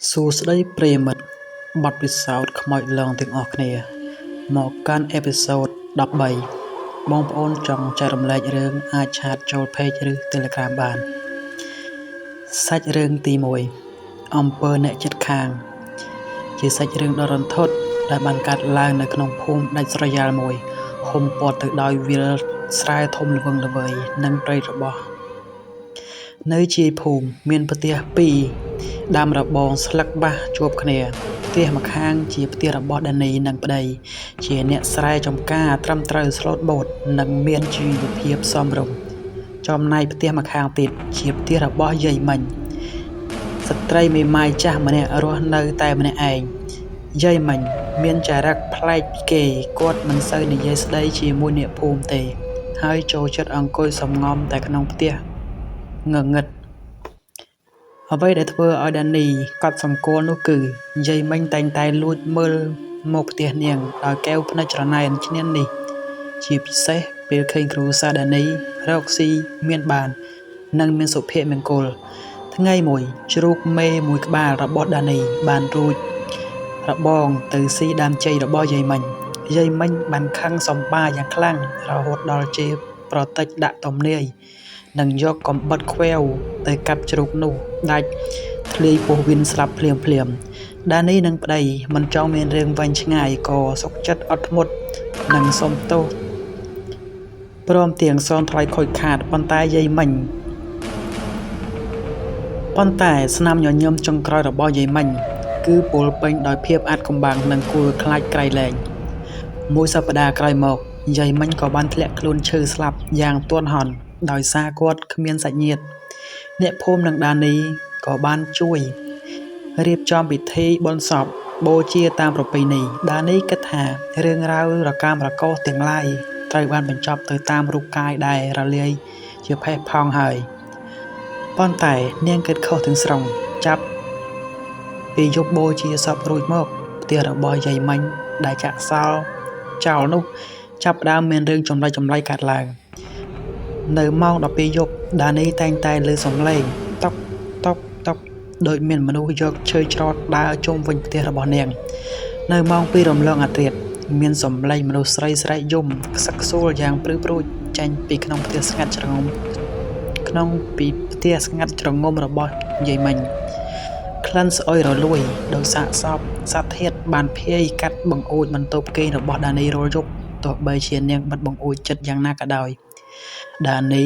សួស្តីប្រិយមិត្តបទពិសោធន៍ខ្មោចលងទាំងអស់គ្នា មកកាន់ episode 13បងប្អូនចង់ចែករំលែករឿងអាច chat ចូល page ឬ Telegram បានសាច់រឿងទី1អំពើអ្នកជិតខាង ជាសាច់រឿងដ៏រន្ធត់ដែលបានកើតឡើងនៅក្នុងភូមិដាច់ស្រយាលមួយហ៊ុមព័ទ្ធទៅដោយវាលស្រែធំល្វឹងល្វើយនិងព្រៃរបោះនៅជាយភូមិមានផ្ទះពីរដើមរបងស្លឹកបាសជួបគ្នាផ្ទះម្ខាងជាផ្ទះរបស់ដានីនិងប្តីជាអ្នកស្រែចម្ការត្រឹមត្រូវស្លូតបូតនិងមានជីវភាពសមរម្យចំណែកផ្ទះម្ខាងទៀតជាផ្ទះរបស់យាយមិញស្ត្រីមេម៉ាយចាស់ម្នាក់រស់នៅតែម្នាក់ឯងយាយមិញមានចរិតប្លែកពីគេគាត់មិនសូវនិយាយស្ដីជាមួយអ្នកភូមិទេហើយចូលចិត្តអង្គុយសំងំតែក្នុងផ្ទះងងឹតអ្វីដែលធ្វើឲ្យដានីកត់សម្គាល់នោះគឺយាយមិញតែងតែលួចមើលមកផ្ទះនាងដោយកែវភ្នែកច្រណែនឈ្នានីសជាពិសេសពេលឃើញគ្រួសារដានីរកស៊ីមានបាននិងមានសុភមង្គលថ្ងៃមួយជ្រូកមេមួយក្បាលរបស់ដានីបានរួចរបងទៅស៊ីដើមចេករបស់យាយមិញយាយមិញបានខឹងសម្បាយ៉ាងខ្លាំងរហូតដល់ជេរប្រតិចដាក់ទំនាយនិងយកកំបិតខ្វែវទៅកាប់ជ្រូកនោះដាច់ធ្លាយពោះវៀនស្លាប់ភ្លាមភ្លាមដានីនិងប្តីមិនចង់មានរឿងវែងឆ្ងាយក៏សុខចិត្តអត់ធ្មត់និងសុំទោសព្រមទាំងសងថ្លៃខូចខាតប៉ុន្តែយាយមិញប៉ុន្តែស្នាមញញឹមចុងក្រោយរបស់យាយមិញគឺពោលពេញដោយភាពអាថ៌កំបាំងនិងគួរខ្លាចក្រៃលែងមួយសប្តាហ៍ក្រោយមកយាយមិញក៏បានធ្លាក់ខ្លួនឈឺស្លាប់យ៉ាងទន់ហន់ដោយសារគាត់គ្មានសាច់ញាតិអ្នកភូមិនិងដានីក៏បានជួយរៀបចំពិធីបុណ្យសពបូជាតាមប្រពៃណីដានីគិតថារឿងរ៉ាវរកាំរកូសទាំងឡាយត្រូវបានបញ្ចប់ទៅតាមរូបកាយដែលរលាយជាផេះផង់ហើយប៉ុន្តែនាងគិតខុសទាំងស្រុងចាប់ពីយប់បូជាសពរួចមកផ្ទះរបស់យាយមិញដែលចាក់សោចោលនោះចាប់ផ្ដើមមានរឿងចម្លែកៗកើតឡើងនៅម៉ោង12យប់ដានីតែងតែឮសំឡេងតុកតុកតុកដូចមានមនុស្សយកឈើច្រត់ដើរជុំវិញផ្ទះរបស់នាងនៅម៉ោង2រំលងអាធ្រាត្រមានសំឡេងមនុស្សស្រីស្រែកយំខ្សឹកខ្សួលយ៉ាងព្រឺព្រួចចេញពីក្នុងផ្ទះស្ងាត់ជ្រងំក្នុងពីផ្ទះស្ងាត់ជ្រងំរបស់យាយមិញក្លិនស្អុយរលួយដោយសាកសពសត្វធាតុបានភាយកាត់បង្អួចបន្ទប់គេងរបស់ដានីរាល់យប់ទោះបីជានាងបិទបង្អួចចិត្តយ៉ាងណាក៏ដោយដានី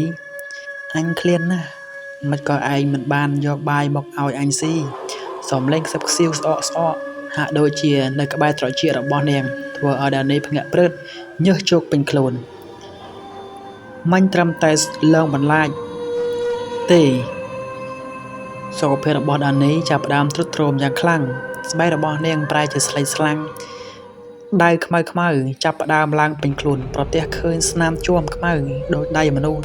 អញឃ្លានណាស់មិនក៏ឯងមិនបានយកបាយមកឲ្យអញស៊ីសំឡេងខ្សឹបខ្សៀវស្អកស្អកហាក់ដូចជានៅក្បែរត្រចៀករបស់នាងធ្វើឲ្យដានីភ្ញាក់ព្រឹតញើសជោគពេញខ្លួនមិញត្រឹមតែលងបន្លាចទេសុខភាពរបស់ដានីចាប់ផ្ដើមទ្រុឌទ្រោមយ៉ាងខ្លាំងស្បែករបស់នាងប្រែជាស្លេកស្លាំងដៅខ្មៅខ្មៅចាប់ផ្ដើមឡើងពេញខ្លួនប្រទះឃើញស្នាមជាំខ្មៅដូចដៃមនុស្ស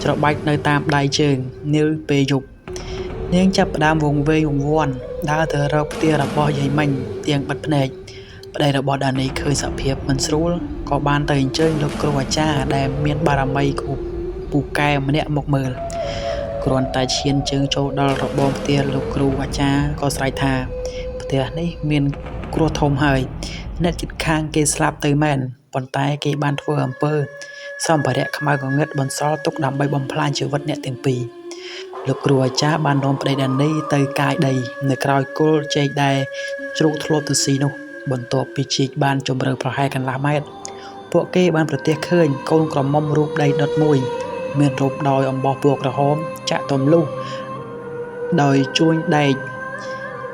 ច្របាច់នៅតាមដៃជើងនាពេលយប់នាងចាប់ផ្ដើមវង្វេងវង្វាន់ដើរទៅរកផ្ទះរបស់យាយមិញទាំងបិទភ្នែកប្តីរបស់ដានីឃើញសភាពមិនស្រួលក៏បានទៅអញ្ជើញលោកគ្រូអាចារ្យដែលមានបារមីគ្រូពូកែម្នាក់មកមើលគ្រាន់តែឈានជើងចូលដល់របងផ្ទះលោកគ្រូអាចារ្យក៏ស្រែកថាផ្ទះនេះមានគ្រោះធំហើយអ្នកជិតខាងគេស្លាប់ទៅមែនប៉ុន្តែគេបានធ្វើអំពើសម្ភារៈខ្មៅងងឹតបន្សល់ទុកដើម្បីបំផ្លាញជីវិតអ្នកទាំងពីរលោកគ្រូអាចារ្យបាននាំប្តីដានីទៅកាយដីនៅក្រោយគល់ចេកដែលជ្រូកធ្លាប់ទៅស៊ីនោះបន្ទាប់ពីជីកបានជម្រៅប្រហែលកន្លះម៉ែត្រពួកគេបានប្រទះឃើញកូនក្រមុំរូបដីដុតមួយមានរូបដោយអំបោះពណ៌ក្រហមចាក់ទម្លុះដោយជួញដែក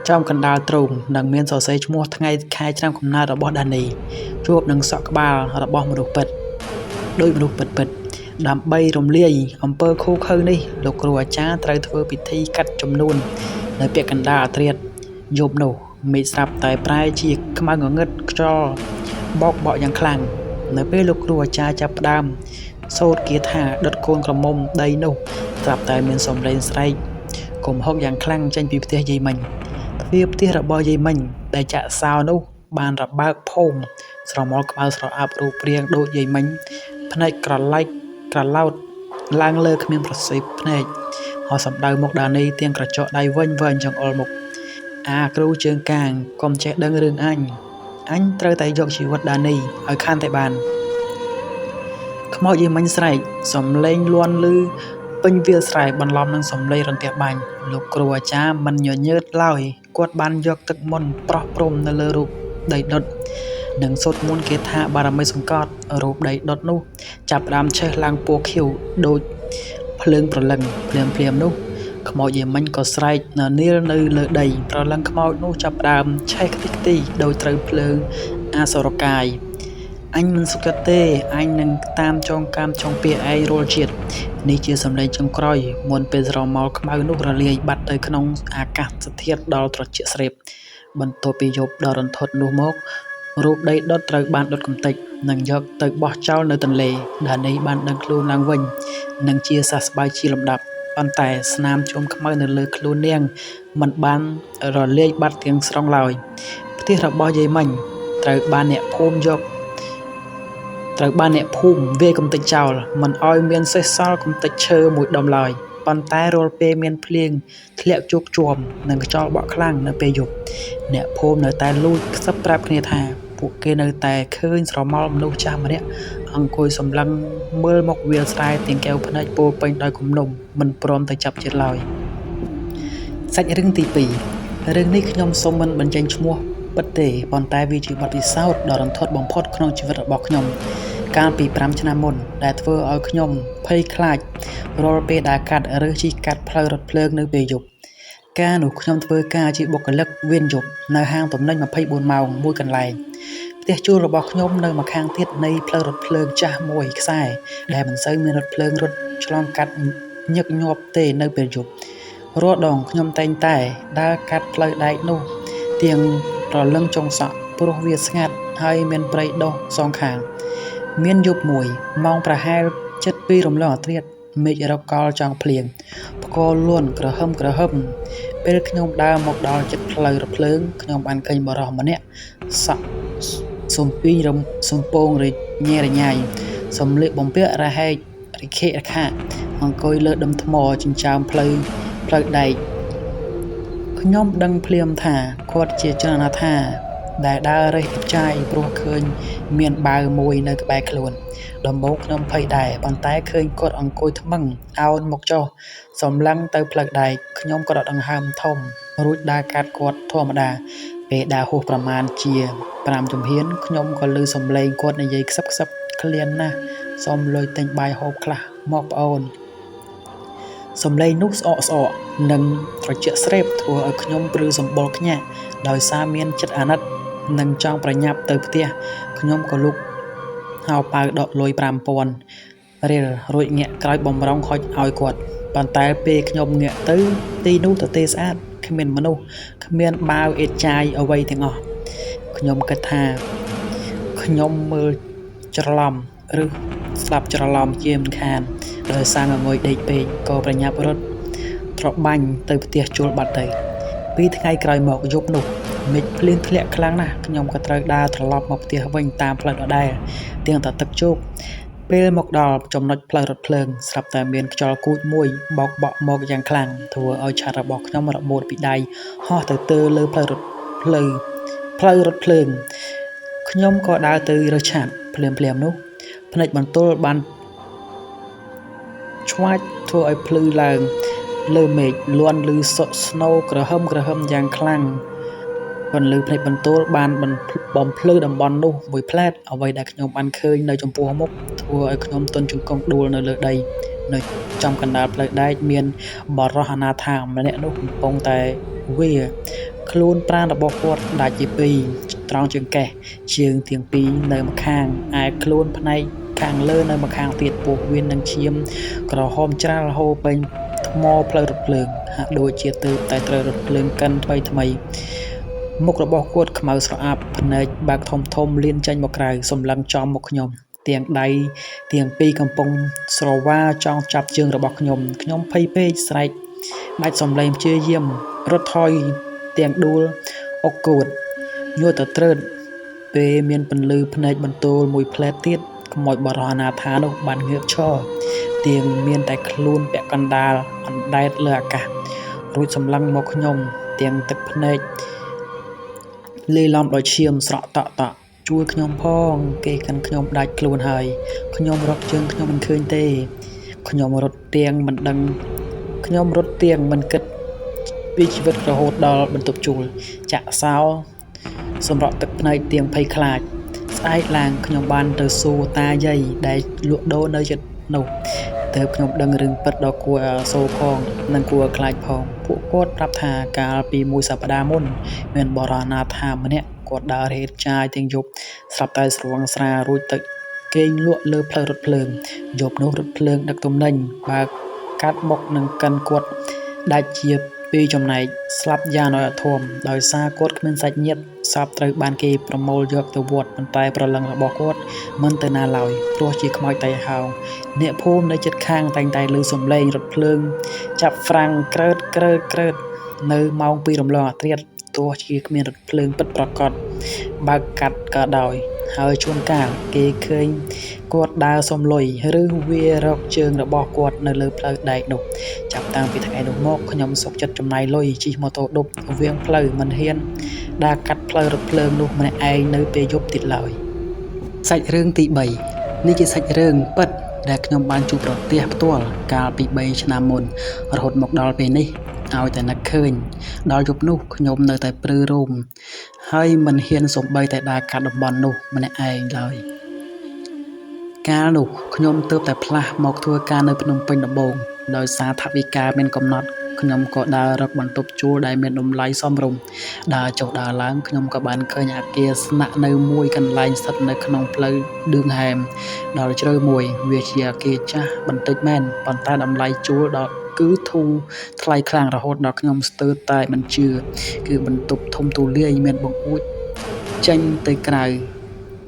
ចំកណ្ដាលទ្រូងនិងមានសរសេរឈ្មោះថ្ងៃខែឆ្នាំកំណើតរបស់ដានីជួបនឹងសក់ក្បាលរបស់មនុស្សពិតដោយមនុស្សពិតពិតដើម្បីរំលាយអំពើឃោរឃៅនេះលោកគ្រូអាចារ្យត្រូវធ្វើពិធីកាត់ចំនួននៅពាក់កណ្ដាលអាធ្រាត្រយប់នោះមេឃស្រាប់តែប្រែជាខ្មៅងងឹតខ្យល់បោកបក់យ៉ាងខ្លាំងនៅពេលលោកគ្រូអាចារ្យចាប់ផ្ដើមសូត្រគាថាដុតកូនក្រមុំដីនោះស្រាប់តែមានសំឡេងស្រែកគំហុកយ៉ាងខ្លាំងចេញពីផ្ទះយាយមិញទ្វារផ្ទះរបស់យាយមិញដែលចាក់សោនោះបានរបើកផោងស្រមោលខ្មៅស្រអាប់រូបរាងដូចយាយមិញភ្នែកក្រឡែកក្រឡោតឡើងលើគ្មានប្រសិទ្ធភ្នែកហោះសម្ដៅមកដានីទាំងក្រចកដៃវិញវែងចង្អុលមុខ អាគ្រូជើងកាងកុំចេះដឹងរឿងអញអញត្រូវតែយកជីវិតដានីឲ្យខានតែបានខ្មោចយាយមិញស្រែកសំឡេងលាន់ឮពេញវាលស្រែបន្លំនឹងសំឡេងរន្ទះបាញ់លោកគ្រូអាចារ្យមិនញញើតឡើយគាត់បានយកទឹកមន្តប្រោះព្រំនៅលើរូបដីដុតនិងសូត្រមន្តគាថាបារមីសង្កត់រូបដីដុតនោះចាប់ផ្ដើមឆេះឡើងពណ៌ខៀវដូចភ្លើងព្រលឹងភ្លាមៗនោះខ្មោចយាយមិញក៏ស្រែកននៀលនៅលើដីព្រលឹងខ្មោចនោះចាប់ផ្ដើមឆេះខ្ទេចខ្ទីដោយត្រូវភ្លើងអសុរកាយអញមិនសុខចិត្តទេអញនឹងតាមចងកម្មចងពៀឯងរាល់ជាតិនេះជាសម្លេងចុងក្រោយមុនពេលស្រមោលខ្មៅនោះរលាយបាត់ទៅក្នុងអាកាសធាតុដ៏ត្រជាក់ស្រេបបន្ទាប់ពីយប់ដ៏រន្ធត់នោះមករូបដីដុតត្រូវបានដុតកម្ទេចនិងយកទៅបោះចោលនៅទន្លេដានីបានដឹងខ្លួនឡើងវិញនិងជាសះស្បើយជាលំដាប់ប៉ុន្តែស្នាមជុំខ្មៅនៅលើខ្លួននាងមិនបានរលាយបាត់ទាំងស្រុងឡើយផ្ទះរបស់យាយមិញត្រូវបានអ្នកភូមិយកត្រូវបានអ្នកភូមិវាយកម្ទេចចោលមិនឲ្យមានសេសសល់កម្ទេចឈើមួយដុំឡើយប៉ុន្តែរាល់ពេលមានភ្លៀងធ្លាក់ជោកជាំនិងខ្យល់បក់ខ្លាំងនៅពេលយប់អ្នកភូមិនៅតែលួចខ្សឹបប្រាប់គ្នាថាពួកគេនៅតែឃើញស្រមោលមនុស្សចាស់ម្នាក់អង្គុយសម្លឹងមើលមកវាលស្រែទាំងកែវភ្នែកពោរពេញដោយគំនុំមិនព្រមទៅចាប់ជាតិឡើយសាច់រឿងទី2រឿងនេះខ្ញុំសូមមិនបញ្ចេញឈ្មោះពិតទេប៉ុន្តែវាជាបទពិសោធន៍ដ៏រន្ធត់បំផុតក្នុងជីវិតរបស់ខ្ញុំកាលពី5ឆ្នាំមុនដែលធ្វើឲ្យខ្ញុំភ័យខ្លាចរាល់ពេលដើរកាត់ឬជិះកាត់ផ្លូវរថភ្លើងនៅពេលយប់កាលនោះខ្ញុំធ្វើការជាបុគ្គលិកវេនយប់នៅហាងទំនិញ24ម៉ោងមួយកន្លែងផ្ទះជួលរបស់ខ្ញុំនៅម្ខាងទៀតនៃផ្លូវរថភ្លើងចាស់មួយខ្សែដែលមិនសូវមានរថភ្លើងរត់ឆ្លងកាត់ញឹកញាប់ទេនៅពេលយប់រាល់ដងខ្ញុំតែងតែដើរកាត់ផ្លូវដែកនោះទាំងព្រលឹងចុងសក់ព្រោះវាស្ងាត់ហើយមានព្រៃដុះសងខាងមានយប់មួយម៉ោងប្រហែល7:30រំលងអាធ្រាត្រមេឃរកកលចង់ភ្លៀងផ្គរលួនក្រហឹមក្រហឹមពេលខ្ញុំដើរមកដល់ជិតផ្លូវរថភ្លើងខ្ញុំបានឃើញបុរសម្នាក់សក់សំពីងរំសំពងរញ៉េរញ៉ៃសម្លៀកបំពាក់រហែករិខេរខាអង្គុយលើដុំថ្មចិញ្ចើមផ្លូវដែកខ្ញុំដឹងភ្លាមថាគាត់ជាជនអនាថាដែលដើររើសអេតចាយព្រោះឃើញមានបាវមួយនៅក្បែរខ្លួនដំបូងខ្ញុំភ័យដែរប៉ុន្តែឃើញគាត់អង្គុយថ្មឹងអោនមកចុះសម្លឹងទៅផ្លូវដែកខ្ញុំក៏ដកដង្ហើមធំរួចដើរកាត់គាត់ធម្មតាពេលដើរហួសប្រមាណជា5ជំហានខ្ញុំក៏ឮសំឡេងគាត់និយាយខ្សឹបខ្សឹបឃ្លានណាស់សូមលុយទិញបាយហូបខ្លះមកប្អូនសំឡេងនោះស្អកស្អកនិងត្រជាក់ស្រេបធ្វើឲ្យខ្ញុំព្រឺសម្បុរខ្ញាក់ដោយសារមានចិត្តអាណិតនិងចង់ប្រញាប់ទៅផ្ទះខ្ញុំក៏លូកហោប៉ៅដកលុយ5000រៀលរួចងាកក្រោយបំរុងហុចឲ្យគាត់ប៉ុន្តែពេលខ្ញុំងាកទៅទីនោះទទេស្អាតគ្មានមនុស្សគ្មានបាវអេតចាយអ្វីទាំងអស់ខ្ញុំគិតថាខ្ញុំមើលច្រឡំឬស្ដាប់ច្រឡំជាមិនខានដោយសារងងុយដេកពេកក៏ប្រញាប់រត់ត្របាញ់ទៅផ្ទះជួលបាត់ទៅពីថ្ងៃក្រោយមកយប់នោះមេឃភ្លៀងធ្លាក់ខ្លាំងណាស់ខ្ញុំក៏ត្រូវដើរត្រឡប់មកផ្ទះវិញតាមផ្លូវដដែលទាំងតែទឹកជោគពេលមកដល់ចំណុចផ្លូវរថភ្លើងស្រាប់តែមានខ្យល់គូចមួយបោកបក់មកយ៉ាងខ្លាំងធ្វើឲ្យឆ័ត្ររបស់ខ្ញុំរបូតពីដៃហោះទៅទើលើផ្លូវរថភ្លើងផ្លូវរថភ្លើងខ្ញុំក៏ដើរទៅរើសឆ័ត្រភ្លាមៗនោះភ្នែកបន្ទល់បានឆ្វាចធ្វើឲ្យភ្លឺឡើងលើមេឃលាន់ឮស្នូក្រហឹមក្រហឹមយ៉ាងខ្លាំងពន្លឺភ្នែកបន្ទោលបានបំភ្លឺតំបន់នោះមួយផ្លែតអ្វីដែលខ្ញុំបានឃើញនៅចំពោះមុខធ្វើឲ្យខ្ញុំទន់ជង្គង់ដួលនៅលើដីនៅចំកណ្ដាលផ្លូវដែកមានបុរសអនាថាម្នាក់នោះកំពុងតែវាខ្លួនប្រាណរបស់គាត់ដាច់ជាពីរត្រង់ចង្កេះជើងទាំងពីរនៅម្ខាងឯខ្លួនផ្នែកខាងលើនៅម្ខាងទៀតពោះវៀននិងឈាមក្រហមច្រាលហូរពេញថ្មផ្លូវរថភ្លើងហាក់ដូចជាទើបតែត្រូវរថភ្លើងកិនថ្មីថ្មីមុខរបស់គាត់ខ្មៅស្រអាប់ភ្នែកបើកធំធំលៀនចេញមកក្រៅសម្លឹងចំមកខ្ញុំទាំងដៃទាំងពីរកំពុងស្រវាចង់ចាប់ជើងរបស់ខ្ញុំខ្ញុំភ័យពេកស្រែកដាច់សំឡេងព្យាយាមរត់ថយទាំងដួលអុកគួតញួរតត្រើតពេលមានពន្លឺភ្នែកបន្ទោលមួយផ្លែតទៀតខ្មោចបរិសអនាថានោះបានងើបឈរទាំងមានតែខ្លួនពាក់កណ្ដាលអណ្ដែតលើអាកាសរួចសម្លឹងមកខ្ញុំ ទាំងទឹកភ្នែកលាយឡំដោយឈាមស្រក់តក់ៗជួយខ្ញុំផងគេកិនខ្ញុំដាច់ខ្លួនហើយខ្ញុំរកជើងខ្ញុំមិនឃើញទេខ្ញុំរត់ទាំងមិនដឹងខ្ញុំរត់ទាំងមិនគិតពីជីវិតរហូតដល់បន្ទប់ជួលចាក់សោសម្រក់ទឹកភ្នែកទាំងភ័យខ្លាចស្អែកឡើងខ្ញុំបានទៅសួរតាយាយដែលលក់ដូរនៅជិតនោះទើបខ្ញុំដឹងរឿងពិតដ៏គួរឲ្យអសូរផងនិងគួរឲ្យខ្លាចផងពួកគាត់ប្រាប់ថាកាលពីមួយសប្តាហ៍មុនមានបុរសអនាថាម្នាក់គាត់ដើររេចាយទាំងយប់ស្រាប់តែស្រវឹងស្រារួចទៅគេងលក់លើផ្លូវរថភ្លើងយប់នោះរថភ្លើងដឹកទំនិញបើកកាត់បុកនិងកិនគាត់ដាច់ជាពីរចំណែកស្លាប់យ៉ាងអធមដោយសារគាត់គ្មានសាច់ញាតិសពត្រូវបានគេប្រមូលយកទៅវត្តប៉ុន្តែព្រលឹងរបស់គាត់មិនទៅណាឡើយព្រោះជាខ្មោចតៃហោងអ្នកភូមិនៅជិតខាងតែងតែឮសំឡេងរថភ្លើងចាប់ហ្វ្រាំងក្រើតក្រើតក្រើតនៅម៉ោង2រំលងអាធ្រាត្រទោះជាគ្មានរថភ្លើងពិតប្រាកដបើកកាត់ក៏ដោយហើយជួនកាលគេឃើញគាត់ដើរសុំលុយឬវារកជើងរបស់គាត់នៅលើផ្លូវដែកនោះចាប់តាំងពីថ្ងៃនោះមកខ្ញុំសុខចិត្តចំណាយលុយជិះម៉ូតូឌុបវៀងផ្លូវមិនហ៊ានដើរកាត់ផ្លូវរថភ្លើងនោះម្នាក់ឯងនៅពេលយប់ទៀតឡើយសាច់រឿងទី3នេះជាសាច់រឿងពិតដែលខ្ញុំបានជួបប្រទះផ្ទាល់កាលពី3ឆ្នាំមុនរហូតមកដល់ពេលនេះឲ្យតែនឹកឃើញដល់យប់នោះខ្ញុំនៅតែព្រឺរោមហើយមិនហ៊ានសូម្បីតែដើរកាត់តំបន់នោះម្នាក់ឯងឡើយកាលនោះខ្ញុំទើបតែផ្លាស់មកធ្វើការនៅភ្នំពេញដំបូងដោយសារថវិកាមានកំណត់ខ្ញុំក៏ដើររកបន្ទប់ជួលដែលមានតម្លៃសមរម្យដើរចុះដើរឡើងខ្ញុំក៏បានឃើញអគារស្នាក់នៅមួយកន្លែងស្ថិតនៅក្នុងផ្លូវឌឿងហែមដល់ជ្រៅមួយវាជាអគារចាស់បន្តិចមែនប៉ុន្តែតម្លៃជួលដល់គឺធូរថ្លៃខ្លាំងរហូតដល់ខ្ញុំស្ទើរតែមិនជឿគឺបន្ទប់ធំទូលាយមានបង្អួចចេញទៅក្រៅ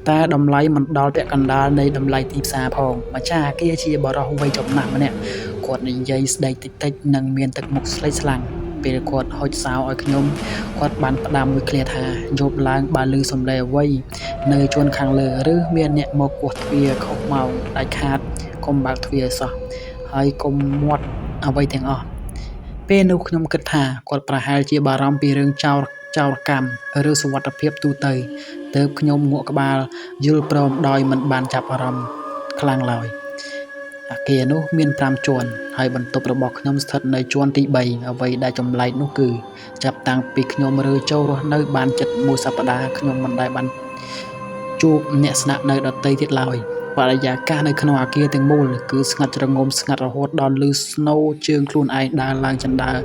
តែតម្លៃមិនដល់ពាក់កណ្ដាលនៃតម្លៃទីផ្សារផងម្ចាស់អគារជាបុរសវ័យចំណាស់ម្នាក់គាត់និយាយស្ដីតិចៗនិងមានទឹកមុខស្លេកស្លាំងពេលគាត់ហុចសោឲ្យខ្ញុំគាត់បានផ្ដាំមួយឃ្លាថាយប់ឡើងបើឮសំឡេងអ្វីនៅជួនខាងលើឬមានអ្នកមកគោះទ្វារខុសម៉ោងដាច់ខាតកុំបើកទ្វារឲ្យសោះហើយកុំមាត់អ្វីទាំងអស់ពេលនោះខ្ញុំគិតថាគាត់ប្រហែលជាបារម្ភពីរឿងចោរកម្មឬសុវត្ថិភាពទូទៅទើបខ្ញុំងក់ក្បាលយល់ព្រមដោយមិនបានចាប់អារម្មណ៍ខ្លាំងឡើយអគារនោះមាន5ជាន់ហើយបន្ទប់របស់ខ្ញុំស្ថិតនៅជាន់ទី3អ្វីដែលចម្លែកនោះគឺចាប់តាំងពីខ្ញុំរើចូលរស់នៅបានជិតមួយសប្តាហ៍ខ្ញុំមិនដែលបានជួបអ្នកស្នាក់នៅដទៃទៀតឡើយបរិយាកាសនៅក្នុងអគារទាំងមូលគឺស្ងាត់ជ្រងំស្ងាត់រហូតដល់ឮស្នូរជើងខ្លួនឯងដើរឡើងជណ្ដើរ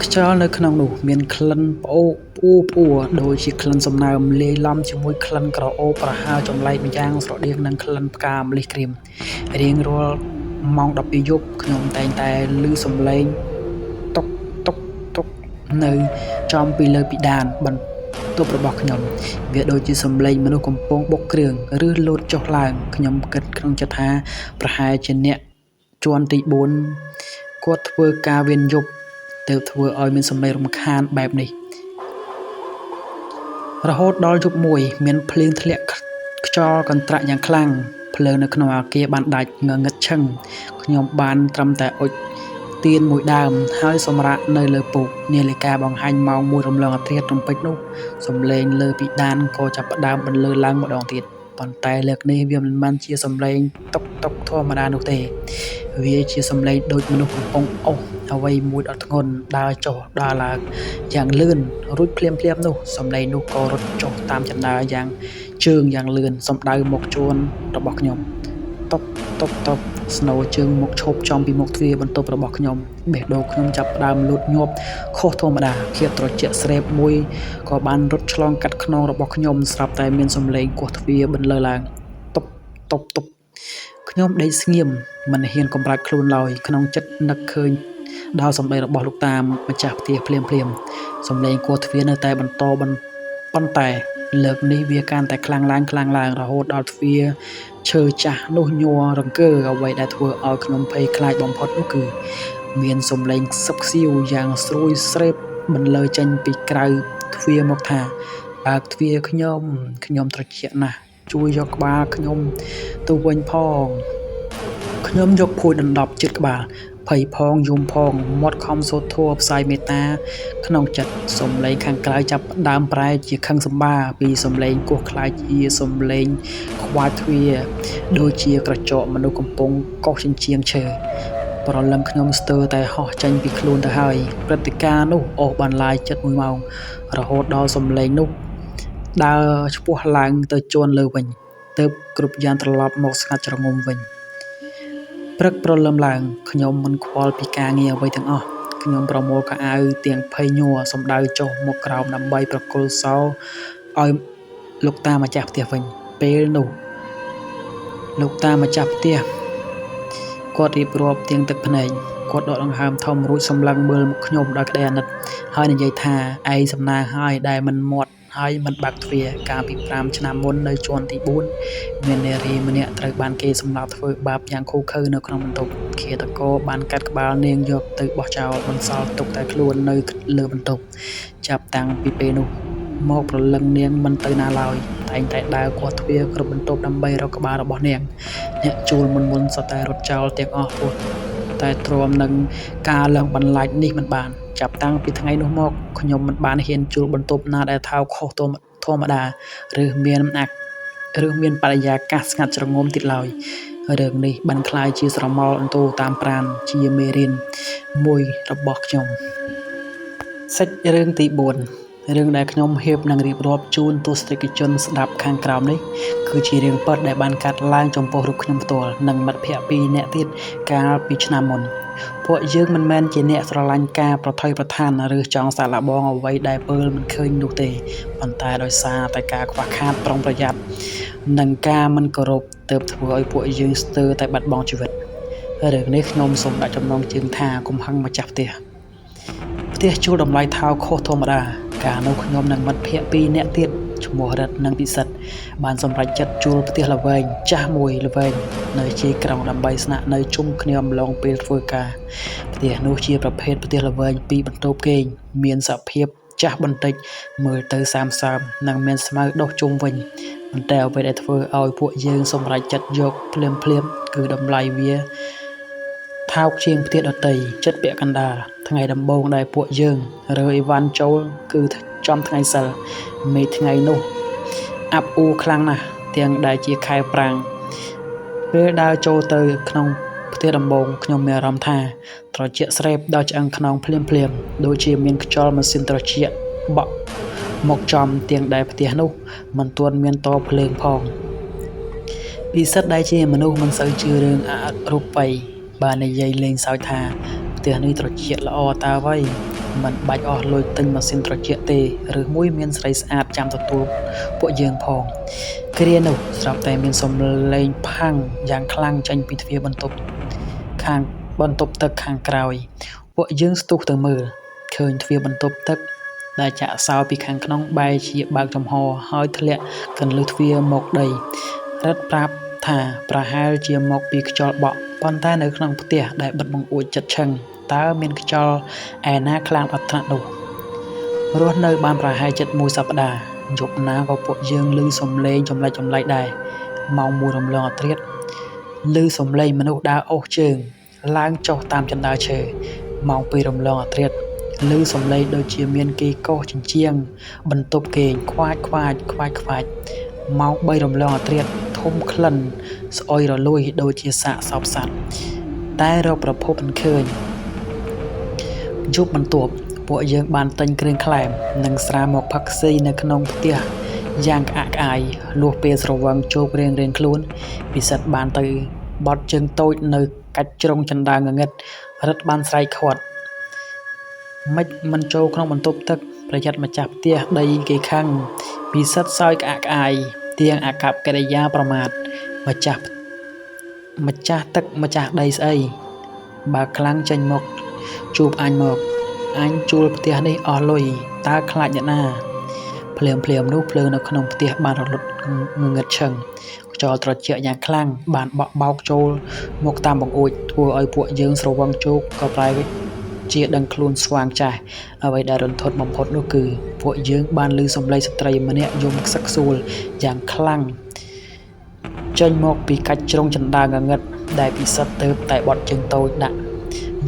ខ្យល់នៅក្នុងនោះមានក្លិនផ្អូផ្អួផ្អួរដូចជាក្លិនសំណើមលាយឡំជាមួយក្លិនក្រអូបប្រហើរចម្លែកម្យ៉ាងស្រដៀងនឹងក្លិនផ្កាម្លិះក្រៀមរៀងរាល់ម៉ោង12យប់ខ្ញុំតែងតែឮសំឡេងតុកតុកតុកនៅចំពីលើពិដានបន្ទប់របស់ខ្ញុំវាដូចជាសំឡេងមនុស្សកំពុងបុកគ្រឿងឬលោតចុះឡើងខ្ញុំគិតក្នុងចិត្តថាប្រហែលជាអ្នកជាន់ទី4គាត់ធ្វើការវេនយប់ទើបធ្វើឲ្យមានសំឡេងរំខានបែបនេះរហូតដល់យប់មួយមានភ្លៀងធ្លាក់ខ្យល់កន្ត្រាក់យ៉ាងខ្លាំងភ្លើងនៅក្នុងអគារបានដាច់ងងឹតឈឹងខ្ញុំបានត្រឹមតែអុជទៀនមួយដើមហើយសម្រាកនៅលើពូកនាឡិកាបង្ហាញម៉ោង1រំលងអាធ្រាត្ររំពេចនោះសំឡេងលើពិដានក៏ចាប់ផ្ដើមបន្លឺឡើងម្ដងទៀតប៉ុន្តែលើកនេះវាមិនមែនជាសំឡេងតុកតុកធម្មតានោះទេវាជាសំឡេងដូចមនុស្សកំពុងអូសអ្វីមួយដ៏ធ្ងន់ដើរចុះដើរឡើងយ៉ាងលឿនរួចភ្លាមៗនោះសំឡេងនោះក៏រត់ចុះតាមជណ្ដើរយ៉ាងជើងយ៉ាងលឿនសំដៅមកជួនរបស់ខ្ញុំតុបតុបតុបស្នូរជើងមកឈប់ចំពីមុខទ្វារបន្ទប់របស់ខ្ញុំបេះដូងខ្ញុំចាប់ផ្ដើមលូតញាប់ខុសធម្មតាភាពត្រជាក់ស្រេបមួយក៏បានរត់ឆ្លងកាត់ខ្នងរបស់ខ្ញុំស្រាប់តែមានសំឡេងគោះទ្វារបន្លឺឡើងតុបតុបតុបខ្ញុំដេកស្ងៀមមិនហ៊ានកម្រើកខ្លួនឡើយក្នុងចិត្តនឹកឃើញដល់សម្ដីរបស់លោកតាមម្ចាស់ផ្ទះភ្លាមៗសំឡេងគោះទ្វារនៅតែបន្តប៉ុន្តែលើកនេះវាកាន់តែខ្លាំងឡើងរហូតដល់ទ្វារឈើចាស់នោះញ័ររង្គើអ្វីដែលធ្វើឲ្យខ្ញុំភ័យខ្លាចបំផុតនោះគឺមានសំឡេងខ្សឹបខ្សៀវយ៉ាងស្រួយស្រេបបន្លឺចេញពីក្រៅទ្វារមកថាបើកទ្វារខ្ញុំខ្ញុំត្រជាក់ណាស់ជួយយកក្បាលខ្ញុំទៅវិញផងខ្ញុំយកភួយដណ្ដប់ជិតក្បាល ភ័យផងយំផងមាត់ខំសូត្រធម៌ផ្សាយមេត្តាក្នុងចិត្តសំឡេងខាងក្រៅចាប់ផ្ដើមប្រែជាខឹងសម្បាពីសំឡេងគោះក្លាយជាសំឡេងខ្វាចទ្វារដូចជាក្រចកមនុស្សកំពុងកោសជញ្ជាំងឈើ ព្រលឹងខ្ញុំស្ទើរតែហោះចេញពីខ្លួនទៅហើយព្រឹត្តិការណ៍នោះអូសបន្លាយជិត1ម៉ោងរហូតដល់សំឡេងនោះដើរឆ្ពោះឡើងទៅជាន់លើវិញទើបគ្រប់យ៉ាងត្រឡប់មកស្ងាត់ជ្រងំវិញព្រឹកព្រលឹមឡើងខ្ញុំមិនខ្វល់ពីការងារអ្វីទាំងអស់ខ្ញុំប្រមូលខោអាវទាំងភ័យញ័រសម្ដៅចុះមកក្រោមដើម្បីប្រគល់សោឲ្យលោកតាម្ចាស់ផ្ទះវិញពេលនោះលោកតាម្ចាស់ផ្ទះគាត់រៀបរាប់ទាំងទឹកភ្នែកគាត់ដកដង្ហើមធំរួចសម្លឹងមើលមុខខ្ញុំដោយក្តីអាណិតហើយនិយាយថាឯងសំណាងហើយដែលមិនមាត់ហើយមិនបើកទ្វារកាលពី5ឆ្នាំមុននៅជាន់ទី4មាននារីម្នាក់ត្រូវបានគេសម្លាប់ធ្វើបាបយ៉ាងឃោរឃៅនៅក្នុងបន្ទប់ឃាតករបានកាត់ក្បាលនាងយកទៅបោះចោលបន្សល់ទុកតែខ្លួននៅលើបន្ទប់ចាប់តាំងពីពេលនោះមកព្រលឹងនាងមិនទៅណាឡើយតែងតែដើរគាស់ទ្វារគ្រប់បន្ទប់ដើម្បីរកក្បាលរបស់នាងអ្នកជួលមុនៗសុទ្ធតែរត់ចោលទាំងអស់ព្រោះតែទ្រាំនឹងការលងបន្លាចនេះមិនបានចាប់តាំងពីថ្ងៃនោះមកខ្ញុំមិនបានហ៊ានជួលបន្ទប់ណាដែលថោកខុសធម្មតាឬមានបរិយាកាសស្ងាត់ជ្រងំទៀតឡើយរឿងនេះបានក្លាយជាស្រមោលអន្ទោតាមប្រាណជាមេរៀនមួយរបស់ខ្ញុំសាច់រឿងទី4រឿងដែលខ្ញុំហៀបនឹងរៀបរាប់ជូនទស្សនិកជនស្ដាប់ខាងក្រោមនេះគឺជារឿងពិតដែលបានកាត់ឡើងចំពោះរូបខ្ញុំផ្ទាល់និងមិត្តភក្តិ2នាក់ទៀតកាលពីឆ្នាំមុនពួកយើងមិនមែនជាអ្នកស្រឡាញ់ការប្រថុយប្រថានឬចង់សាកល្បងអ្វីដែលពើលមិនឃើញនោះទេប៉ុន្តែដោយសារតែការខ្វះខាតប្រុងប្រយ័ត្ននិងការមិនគោរពទើបធ្វើឲ្យពួកយើងស្ទើរតែបាត់បង់ជីវិតរឿងនេះខ្ញុំសូមដាក់ចំណងជើងថាកំហឹងម្ចាស់ផ្ទះផ្ទះជួលតម្លៃថោកខុសធម្មតាកាលនោះខ្ញុំនិងមិត្តភក្តិ2នាក់ទៀតឈ្មោះរិទ្ធនិងពិសិដ្ឋបានសម្រេចចិត្តជួលផ្ទះល្វែងចាស់មួយល្វែងនៅជាយក្រុងដើម្បីស្នាក់នៅជុំគ្នាអំឡុងពេលធ្វើការផ្ទះនោះជាប្រភេទផ្ទះល្វែងពីរបន្ទប់គេងមានសភាពចាស់បន្តិចមើលទៅសាមសើមនិងមានស្មៅដុះជុំវិញប៉ុន្តែអ្វីដែលធ្វើឲ្យពួកយើងសម្រេចចិត្តយកភ្លាមៗគឺតម្លៃវាថោកជាងផ្ទះដទៃជិតពាក់កណ្ដាលថ្ងៃដំបូងដែលពួកយើងរើអីវ៉ាន់ចូលគឺចំថ្ងៃសិលមេឃថ្ងៃនោះអាប់អួរខ្លាំងណាស់ទាំងដែលជាខែប្រាំងពេលដើរចូលទៅក្នុងផ្ទះដំបូងខ្ញុំមានអារម្មណ៍ថាត្រជាក់ស្រេបដល់ឆ្អឹងខ្នងភ្លាមៗដូចជាមានខ្យល់ម៉ាស៊ីនត្រជាក់បក់មកចំទាំងដែលផ្ទះនោះមិនទាន់មានតភ្លើងផងពិសិដ្ឋដែលជាមនុស្សមិនសូវជឿរឿងអរូបីបាននិយាយលេងសើចថាផ្ទះនេះត្រជាក់ល្អតើអ្វីមិនបាច់អស់លុយទិញម៉ាស៊ីនត្រជាក់ទេឬមួយមានស្រីស្អាតចាំទទួលពួកយើងផងគ្រានោះស្រាប់តែមានសំឡេងផាំងយ៉ាងខ្លាំងចេញពីទ្វារបន្ទប់ខាងបន្ទប់ទឹកខាងក្រោយពួកយើងស្ទុះទៅមើលឃើញទ្វារបន្ទប់ទឹកដែលចាក់សោពីខាងក្នុងបែរជាបើកចំហហើយធ្លាក់កន្លឹះទ្វារមកដីរិទ្ធប្រាប់ថាប្រហែលជាមកពីខ្យល់បក់ប៉ុន្តែនៅក្នុងផ្ទះដែលបិទបង្អួចចិត្តឆឹងតើមានខ្យល់ឯណាខ្លាំងអត់ថ្នាក់នោះរស់នៅបានប្រហែលជិតមួយសប្តាហ៍យប់ណាក៏ពួកយើងឮសំឡេងចម្លែកៗដែរម៉ោង1រំលងអធ្រាត្រឮសំឡេងមនុស្សដើរអូសជើងឡើងចុះតាមជណ្ដើរឈើម៉ោង2រំលងអធ្រាត្រឮសំឡេងដូចជាមានគេកោសជញ្ជាំងបន្ទប់គេងខ្វាចខ្វាចខ្វាចខ្វាចម៉ោង3រំលងអធ្រាត្រធំក្លិនស្អុយរលួយដូចជាសាកសពសត្វតែរកប្រភពមិនឃើញយប់បន្ទាប់ពួកយើងបានទិញគ្រឿងក្លែមនិងស្រាមកផឹកស៊ីនៅក្នុងផ្ទះយ៉ាងក្អាកក្អាយលុះពេលស្រវឹងជោគរៀងៗខ្លួនពិសិដ្ឋបានទៅបត់ជើងតូចនៅកាច់ជ្រុងជណ្ដើរងងឹតរិទ្ធបានស្រែកខាត់ម៉េចមិនចូលក្នុងបន្ទប់ទឹកប្រយ័ត្នម្ចាស់ផ្ទះដីគេខឹងពិសិដ្ឋសើចក្អាកក្អាយទៀងអាកប្បកិរិយាប្រមាថម្ចាស់ទឹកម្ចាស់ដីស្អីបើខ្លាំងចេញមកជួបអញមកអញជួលផ្ទះនេះអស់លុយតើខ្លាចអ្នកណាភ្លាមៗនោះភ្លើងនៅក្នុងផ្ទះបានរលត់ងងឹតឆឹងខ្យល់ត្រជាក់យ៉ាងខ្លាំងបានបក់បោកចូលមកតាមបង្អួចធ្វើឲ្យពួកយើងស្រវឹងជោគក៏ប្រែជាដឹងខ្លួនស្វាងចាស់អ្វីដែលរន្ធត់បំផុតនោះគឺពួកយើងបានឮសំឡេងស្ត្រីម្នាក់យំខ្សឹកខ្សួលយ៉ាងខ្លាំងចេញមកពីកាច់ជ្រុងជណ្ដើរងងឹតដែលពិសិដ្ឋទើបតែបត់ជើងតូចដាក់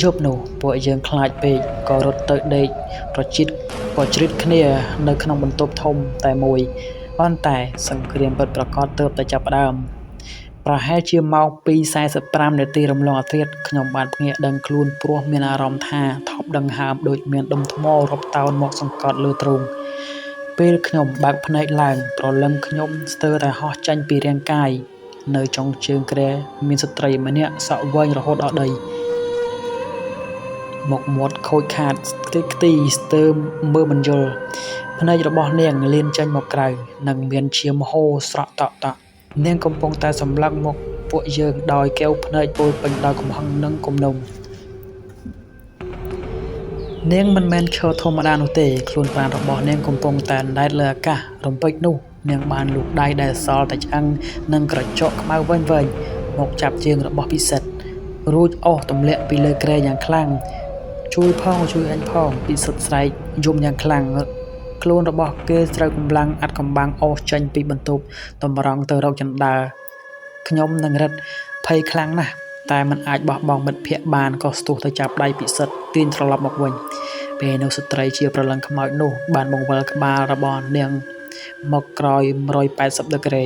យប់នោះពួកយើងខ្លាចពេកក៏រត់ទៅដេកប្រជិតប្រជ្រៀតគ្នានៅក្នុងបន្ទប់ធំតែមួយប៉ុន្តែសង្គ្រាមពិតប្រាកដទើបតែចាប់ផ្ដើមប្រហែលជាម៉ោង2:45នាទីរំលងអាធ្រាត្រខ្ញុំបានភ្ញាក់ដឹងខ្លួនព្រោះមានអារម្មណ៍ថាថប់ដង្ហើមដូចមានដុំថ្មរាប់តោនមកសង្កត់លើទ្រូងពេលខ្ញុំបើកភ្នែកឡើងព្រលឹងខ្ញុំស្ទើរតែហោះចេញពីរាងកាយនៅចុងជើងគ្រែមានស្ត្រីម្នាក់សក់វែងរហូតដល់ដីមុខមាត់ខូចខាតខ្ទេចខ្ទីស្ទើរមើលមិនយល់ភ្នែករបស់នាងលៀនចេញមកក្រៅនិងមានឈាមហូរស្រក់តក់ៗនាងកំពុងតែសម្លឹងមកពួកយើងដោយកែវភ្នែកពោរពេញដោយកំហឹងនិងគំនុំនាងមិនមែនឈរធម្មតានោះទេខ្លួនប្រាណរបស់នាងកំពុងតែអណ្ដែតលើអាកាសរំពេចនោះនាងបានលូកដៃដែលសល់តែឆ្អឹងនិងក្រចកខ្មៅវែងៗមកចាប់ជើងរបស់ពិសិដ្ឋរួចអូសទម្លាក់ពីលើគ្រែយ៉ាងខ្លាំងជួយផងជួយអញផងពិសិដ្ឋស្រែកយំយ៉ាងខ្លាំងខ្លួនរបស់គេត្រូវកម្លាំងអាត់កំបាំងអូសចេញពីបន្ទប់តម្រង់ទៅរកជណ្ដើរខ្ញុំនិងរិទ្ធភ័យខ្លាំងណាស់តែមិនអាចបោះបង់មិត្តភក្តិបានក៏ស្ទុះទៅចាប់ដៃពិសិដ្ឋទាញត្រឡប់មកវិញពេលនោះស្ត្រីជាព្រលឹងខ្មោចនោះបានបង្វិលក្បាលរបស់នាងមកក្រោយ180ដឺក្រេ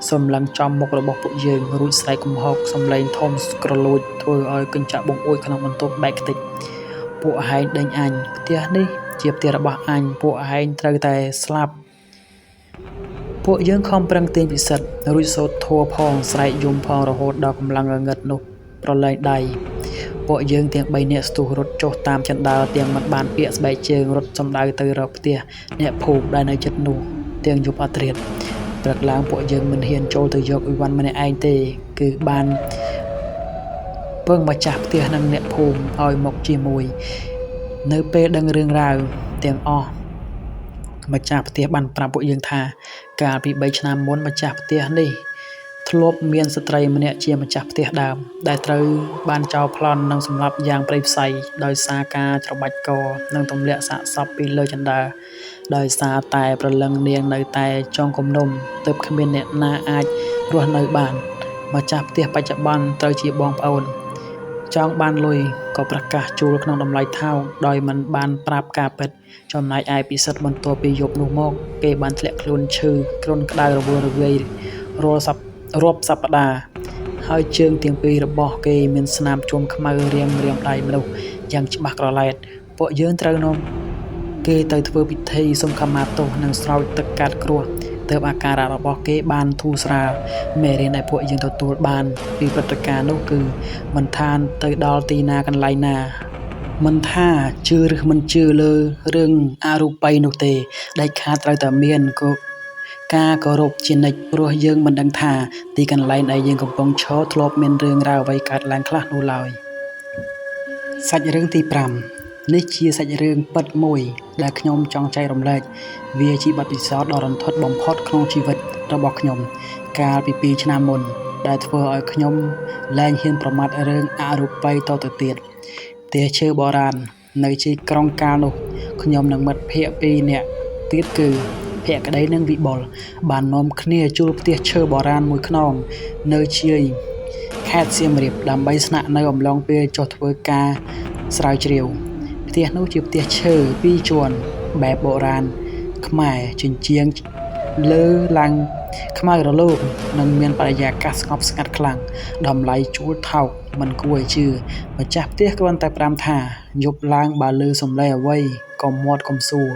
សម្លឹងចំមុខរបស់ពួកយើងរួចស្រែកគំហកសំឡេងធំក្រលួចធ្វើឲ្យកញ្ចក់បង្អួចក្នុងបន្ទប់បែកខ្ទេចពួកឯងដេញអញផ្ទះនេះជាផ្ទះរបស់អញពួកឯងត្រូវតែស្លាប់ពួកយើងខំប្រឹងទាញពិសិដ្ឋរួចសូត្រធម៌ផងស្រែកយំផងរហូតដល់កម្លាំងងងឹតនោះប្រឡែងដៃពួកយើងទាំង3នាក់ស្ទុះរត់ចុះតាមជណ្ដើរទាំងមិនបានពាក់ស្បែកជើងរត់សំដៅទៅរកផ្ទះអ្នកភូមិដែលនៅជិតនោះទាំងយប់អធ្រាត្រព្រឹកឡើងពួកយើងមិនហ៊ានចូលទៅយកអីវ៉ាន់ម្នាក់ឯងទេគឺបានពឹងម្ចាស់ផ្ទះនិងអ្នកភូមិឲ្យមកជាមួយនៅពេលដឹងរឿងរ៉ាវទាំងអស់ម្ចាស់ផ្ទះបានប្រាប់ពួកយើងថាកាលពី3ឆ្នាំមុនម្ចាស់ផ្ទះនេះធ្លាប់មានស្ត្រីម្នាក់ជាម្ចាស់ផ្ទះដើមដែលត្រូវបានចោរប្លន់និងសម្លាប់យ៉ាងព្រៃផ្សៃដោយសារការច្របាច់កនិងទម្លាក់សាកសពពីលើជណ្ដើរដោយសារតែព្រលឹងនាងនៅតែចងគំនុំទើបគ្មានអ្នកណាអាចរស់នៅបានម្ចាស់ផ្ទះបច្ចុប្បន្នត្រូវជាបងប្អូនចង់បានលុយក៏ប្រកាសជួលក្នុងតម្លៃថោកដោយមិនបានប្រាប់ការពិតចំណែកឯពិសិដ្ឋបន្ទាប់ពីយប់នោះមកគេបានធ្លាក់ខ្លួនឈឺគ្រុនក្តៅរវើរវាយរាប់សប្តាហ៍ហើយជើងទាំងពីររបស់គេមានស្នាមជួមខ្មៅរាមដៃមនុស្សយ៉ាងច្បាស់ក្រឡែតពួកយើងត្រូវនាំគេទៅធ្វើពិធីសុំខមាទោសនិងស្រោចទឹកកាត់គ្រោះទើបអាការៈរបស់គេបានធូរស្រាលមេរៀនដែលពួកយើងទទួលបានពីព្រឹត្តិការណ៍នោះគឺមិនថាទៅដល់ទីណាកន្លែងណាមិនថាជឿឬមិនជឿលើរឿងអរូបីនោះទេដាច់ខាតត្រូវតែមានការគោរពជានិច្ចព្រោះយើងមិនដឹងថាទីកន្លែងដែលយើងកំពុងឈរធ្លាប់មានរឿងរ៉ាវអ្វីកើតឡើងខ្លះនោះឡើយសាច់រឿងទី5នេះជាសាច់រឿងពិតមួយដែលខ្ញុំចង់ចែករំលែកវាជាបទពិសោធន៍ដ៏រន្ធត់បំផុតក្នុងជីវិតរបស់ខ្ញុំកាលពី2ឆ្នាំមុនដែលធ្វើឲ្យខ្ញុំលែងហ៊ានប្រមាថរឿងអរូបីតទៅទៀតផ្ទះឈើបុរាណនៅជាក្រុងកាលនោះខ្ញុំនិងមិត្តភក្តិ2នាក់ទៀតគឺភក្តីនិងវិបុលបាននាំគ្នាជួលផ្ទះឈើបុរាណមួយខ្នងនៅជាយខេត្តសៀមរាបដើម្បីស្នាក់នៅអំឡុងពេលចុះធ្វើការស្រាវជ្រាវផ្ទះនោះជាផ្ទះឈើពីរជាន់បែបបុរាណខ្មែរជញ្ជាំងលើឡើងខ្មៅរលោងនិងមានបរិយាកាសស្ងប់ស្ងាត់ខ្លាំងតម្លៃជួលថោកមិនគួរឲ្យជឿម្ចាស់ផ្ទះគ្រាន់តែផ្ដាំថាយប់ឡើងបើឮសំឡេងអ្វីក៏មាត់កុំសួរ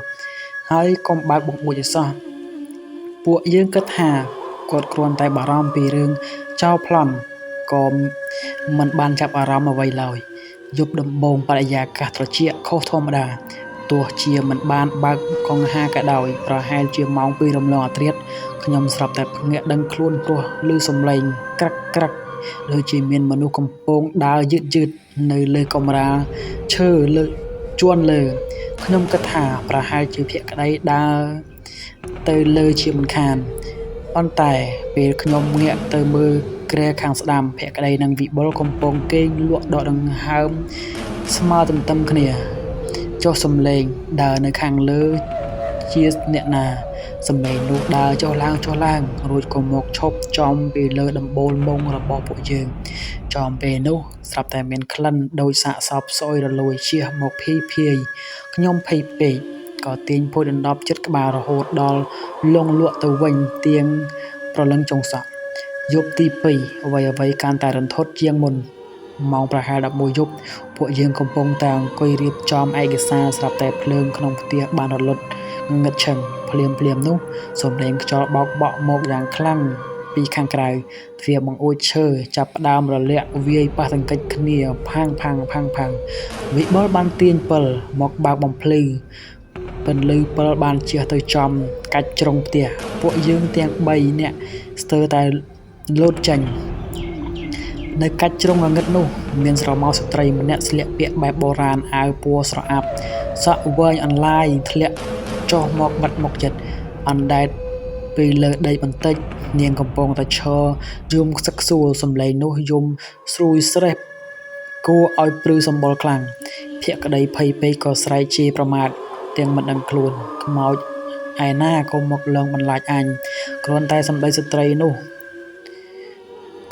ហើយកុំបើកបង្អួចឲ្យសោះពួកយើងគិតថាគាត់គ្រាន់តែបារម្ភពីរឿងចោរប្លន់ក៏មិនបានចាប់អារម្មណ៍អ្វីឡើយយប់ដំបូងបរិយាកាសត្រជាក់ខុសធម្មតាទោះជាមិនបានបើកកង្ហាក៏ដោយប្រហែលជាម៉ោង2រំលងអាធ្រាត្រខ្ញុំស្រាប់តែភ្ញាក់ដឹងខ្លួនព្រោះឮសំឡេងក្រិកៗដូចជាមានមនុស្សកំពុងដើរយឺតៗនៅលើកម្រាលឈើលើជាន់លើខ្ញុំគិតថាប្រហែលជាភក្តីដើរទៅលើជាមិនខានប៉ុន្តែពេលខ្ញុំងាកទៅមើលគ្រែខាងស្ដាំភក្តីនិងវិបុលកំពុងគេងលក់ដកដង្ហើមស្មើទន្ទឹមគ្នាចុះសំឡេងដើរនៅខាងលើ ជាអ្នកណា សំឡេងនោះដើរចុះឡើងៗ រួចក៏មកឈប់ចំពីលើដំបូលមុងរបស់ពួកយើង ចំពេលនោះ ស្រាប់តែមានក្លិនដូចសាកសពស្អុយរលួយជះមកភាយៗ ខ្ញុំភ័យពេក ក៏ទាញភួយដណ្ដប់ជិតក្បាលរហូតដល់លង់លក់ទៅវិញទាំងព្រលឹងចុងសក់ យប់ទីពីរ អ្វីៗកាន់តែរន្ធត់ជាងមុន ម៉ោងប្រហែល ១១ យប់ ពួកយើងកំពុងតែអង្គុយរៀបចំឯកសារស្រាប់តែភ្លើងក្នុងផ្ទះបានរលត់ងងឹតឈឹង ភ្លាមៗនោះ សំឡេងខ្យល់បោកបក់មកយ៉ាងខ្លាំងពីខាងក្រៅ ទ្វារបង្អួចឈើចាប់ផ្ដើមរលាក់វាយប៉ះទង្គិចគ្នាផាងៗៗៗ វិបុលបានទាញពិលមកបើកបំភ្លឺ ពន្លឺពិលបានជះទៅចំកាច់ជ្រុងផ្ទះ ពួកយើងទាំងបីនាក់ស្ទើរតែលោតចេញ នៅកាច់ជ្រុងងងឹតនោះ មានស្រមោលស្ត្រីម្នាក់ស្លៀកពាក់បែបបុរាណអាវពណ៌ស្រអាប់ សក់វែងអន្លាយធ្លាក់ចុះមកបិទមុខជិត អណ្ដែតពីលើដីបន្តិច នាងកំពុងតែឈរយំខ្សឹកខ្សួល សំឡេងនោះយំស្រួយស្រេះគួរឲ្យព្រឺសម្បុរខ្លាំង ភក្តីភ័យពេកក៏ស្រែកជេរប្រមាថទាំងមិនដឹងខ្លួន ខ្មោចឯណាក៏មកលងបន្លាចអញ គ្រាន់តែសម្ដីស្ត្រីនោះ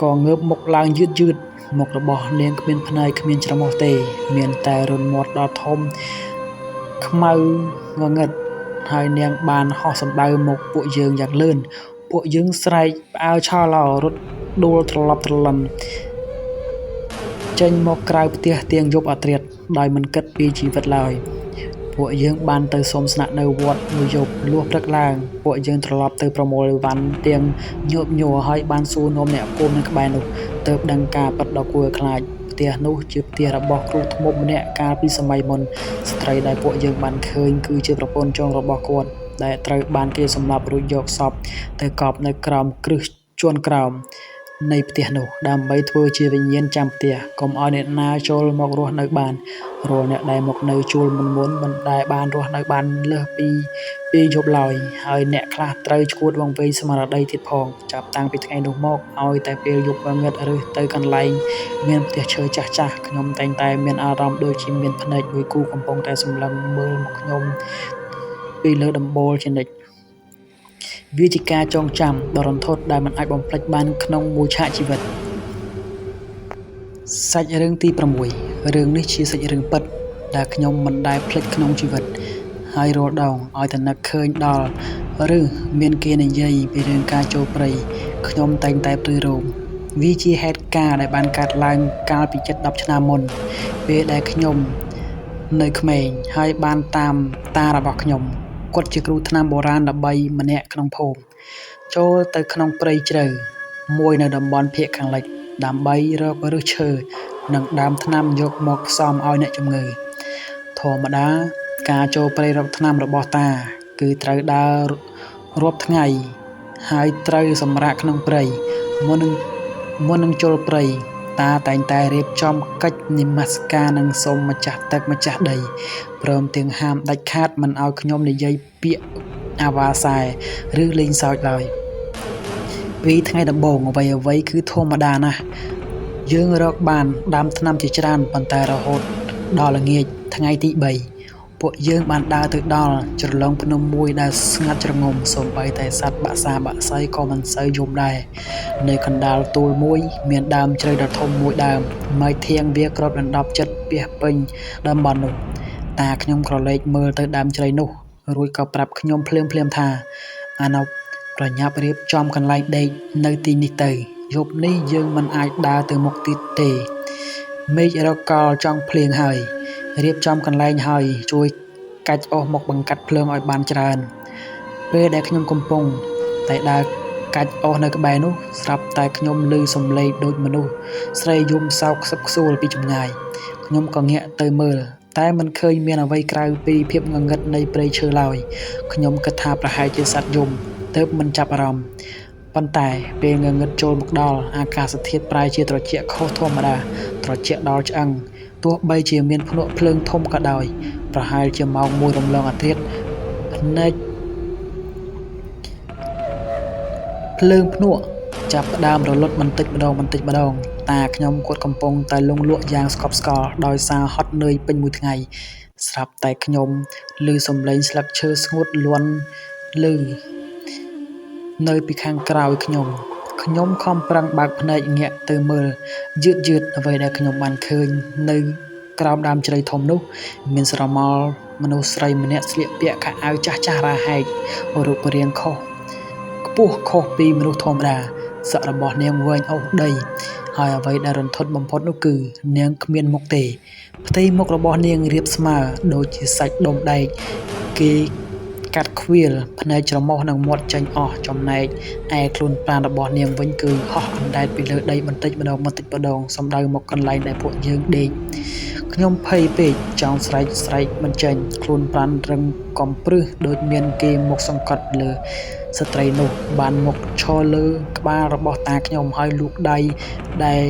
ក៏ងើបមុខឡើងយឺតៗ មុខរបស់នាងគ្មានភ្នែកគ្មានច្រមុះទេ មានតែរន្ធមាត់ដ៏ធំខ្មៅងងឹត ហើយនាងបានហោះសំដៅមកពួកយើងយ៉ាងលឿន ពួកយើងស្រែកផ្អើលឆោឡោរត់ដួលត្រឡប់ត្រឡិនចេញមកក្រៅផ្ទះទាំងយប់អាធ្រាត្រដោយមិនគិតពីជីវិតឡើយ ពួកយើងបានទៅសុំស្នាក់នៅវត្តមួយយប់ លុះព្រឹកឡើង ពួកយើងត្រឡប់ទៅប្រមូលឥវ៉ាន់ទាំងញោមញ័រហើយបានសួរនាំអ្នកភូមិនៅក្បែរនោះ ទើបដឹងការពិតដ៏គួរឲ្យខ្លាច ផ្ទះនោះជាផ្ទះរបស់គ្រូធ្មប់ម្នាក់កាលពីសម័យមុន ស្ត្រីដែលពួកយើងបានឃើញគឺជាប្រពន្ធចុងរបស់គាត់ដែលត្រូវបានគេសម្លាប់រួចយកសពទៅកប់នៅក្រោមគ្រឹះជាន់ក្រោមនៃផ្ទះនោះ ដើម្បីធ្វើជាវិញ្ញាណចាំផ្ទះ កុំឲ្យអ្នកណាចូលមករស់នៅបាន រាល់អ្នកដែលមកនៅជួលមុនៗមិនដែលបានរស់នៅបានលើសពីពីរយប់ឡើយ ហើយអ្នកខ្លះត្រូវឆ្កួតវង្វេងស្មារតីទៀតផង ចាប់តាំងពីថ្ងៃនោះមក ឲ្យតែពេលយប់ងងឹតឬទៅកន្លែងមានផ្ទះឈើចាស់ៗ ខ្ញុំតែងតែមានអារម្មណ៍ដូចជាមានភ្នែកមួយគូកំពុងតែសម្លឹងមើលមកខ្ញុំពីលើដំបូលជានិច្ច វាជាការចងចាំដ៏រន្ធត់ដែលមិនអាចបំភ្លេចបានក្នុងមួយឆាកជីវិត សាច់រឿងទី ៦ រឿងនេះជាសាច់រឿងពិតដែលខ្ញុំមិនដែលភ្លេចក្នុងជីវិត ហើយរាល់ដងឲ្យតែនឹកឃើញដល់ ឬមានគេនិយាយពីរឿងការចូលព្រៃ ខ្ញុំតែងតែព្រឺរោម វាជាហេតុការណ៍ដែលបានកើតឡើងកាលពីជិត ១០ ឆ្នាំមុន ពេលដែលខ្ញុំនៅក្មេង ហើយបានតាមតារបស់ខ្ញុំ គាត់ជាគ្រូថ្នាំបុរាណល្បីម្នាក់ក្នុងភូមិ ចូលទៅក្នុងព្រៃជ្រៅមួយនៅតំបន់ភាគខាងលិច ដើម្បីរកឫសឈើ និងដើមថ្នាំយកមកផ្សំឲ្យអ្នកជំងឺ ធម្មតាការចូលព្រៃរកថ្នាំរបស់តា គឺត្រូវដើររាប់ថ្ងៃ ហើយត្រូវសម្រាកក្នុងព្រៃ មុននឹងមុននឹងចូលព្រៃ តាតែងតែរៀបចំកិច្ចនមស្ការនិងសុំម្ចាស់ទឹកម្ចាស់ដី ព្រមទាំងហាមដាច់ខាតមិនឲ្យខ្ញុំនិយាយពាក្យអាវ៉ាសែ ឬលេងសើចឡើយ ពីថ្ងៃដំបូងអ្វីៗគឺធម្មតាណាស់ យើងរកបានដើមថ្នាំជាច្រើនប៉ុន្តែរហូតដល់ល្ងាចថ្ងៃទី ៣ ពួកយើងបានដើរទៅដល់ជ្រលងភ្នំមួយដែលស្ងាត់ជ្រងំសូម្បីតែសត្វបក្សាបក្សីក៏មិនសូវយំដែរ នៅកណ្ដាលទួលមួយ មានដើមជ្រៃដ៏ធំមួយដើម មែកធាងវាគ្របដណ្ដប់ជិតពាសពេញតំបន់នោះ តាខ្ញុំក្រឡេកមើលទៅដើមជ្រៃនោះ រួចក៏ប្រាប់ខ្ញុំភ្លាមៗថា អាណប់ប្រញាប់រៀបចំកន្លែងដេកនៅទីនេះទៅ យប់នេះយើងមិនអាចដើរទៅមុខទៀតទេ មេឃរកកលចង់ភ្លៀងហើយ រៀបចំកន្លែងហើយជួយកាច់អុសមកបង្កាត់ភ្លើងឲ្យបានច្រើន ពេលដែលខ្ញុំកំពុងតែដើរកាច់អុសនៅក្បែរនោះ ស្រាប់តែខ្ញុំឮសំឡេងដូចមនុស្សស្រីយំសោកខ្សឹបខ្សួលពីចម្ងាយ ខ្ញុំក៏ងាកទៅមើល តែមិនឃើញមានអ្វីក្រៅពីភាពងងឹតនៃព្រៃឈើឡើយ ខ្ញុំគិតថាប្រហែលជាសត្វយំ ទើបមិនចាប់អារម្មណ៍ ប៉ុន្តែពេលងងឹតចូលមកដល់ អាកាសធាតុប្រែជាត្រជាក់ខុសធម្មតា ត្រជាក់ដល់ឆ្អឹង ទោះបីជាមានភ្នក់ភ្លើងធំក៏ដោយ ប្រហែលជាម៉ោង ១ រំលងអាធ្រាត្រ ភ្នែកភ្លើងភ្នក់ចាប់ផ្ដើមរលត់បន្តិចម្ដងៗ តាខ្ញុំគាត់កំពុងតែលង់លក់យ៉ាងស្កប់ស្កល់ដោយសារហត់នឿយពេញមួយថ្ងៃ ស្រាប់តែខ្ញុំឮសំឡេងស្លឹកឈើស្ងួតលាន់ឮនៅពីខាងក្រោយខ្ញុំ ខ្ញុំខំប្រឹងបើកភ្នែកងាកទៅមើលយឺតៗអ្វីដែលខ្ញុំបានឃើញនៅក្រោមដើមជ្រៃធំនោះ មានស្រមោលមនុស្សស្រីម្នាក់ស្លៀកពាក់ខោអាវចាស់ៗរាហែករូបរាងខុសខ្ពស់ខុសពីមនុស្សធម្មតាសក់របស់នាងវែងអូសដី ហើយអ្វីដែលរន្ធត់បំផុតនោះគឺ នាងគ្មានមុខទេ ផ្ទៃមុខរបស់នាងរាបស្មើដូចជាសាច់ដុំដែកគេកាត់ខ្វៀលភ្នែកច្រមុះនិងមាត់ចេញអស់ចំណែកឯខ្លួនប្រាណរបស់នាងវិញគឺហោះអណ្ដែតពីលើដីបន្តិចម្ដងបន្តិចម្ដងសំដៅមកកន្លែងដែលពួកយើងដេកខ្ញុំភ័យពេកចង់ស្រែកស្រែកមិនចេញខ្លួនប្រាណរឹងកំព្រឹសដូចមានគេមកសង្កត់លើស្ត្រីនោះបានមកឈរលើក្បាលរបស់តាខ្ញុំហើយលូកដៃដែល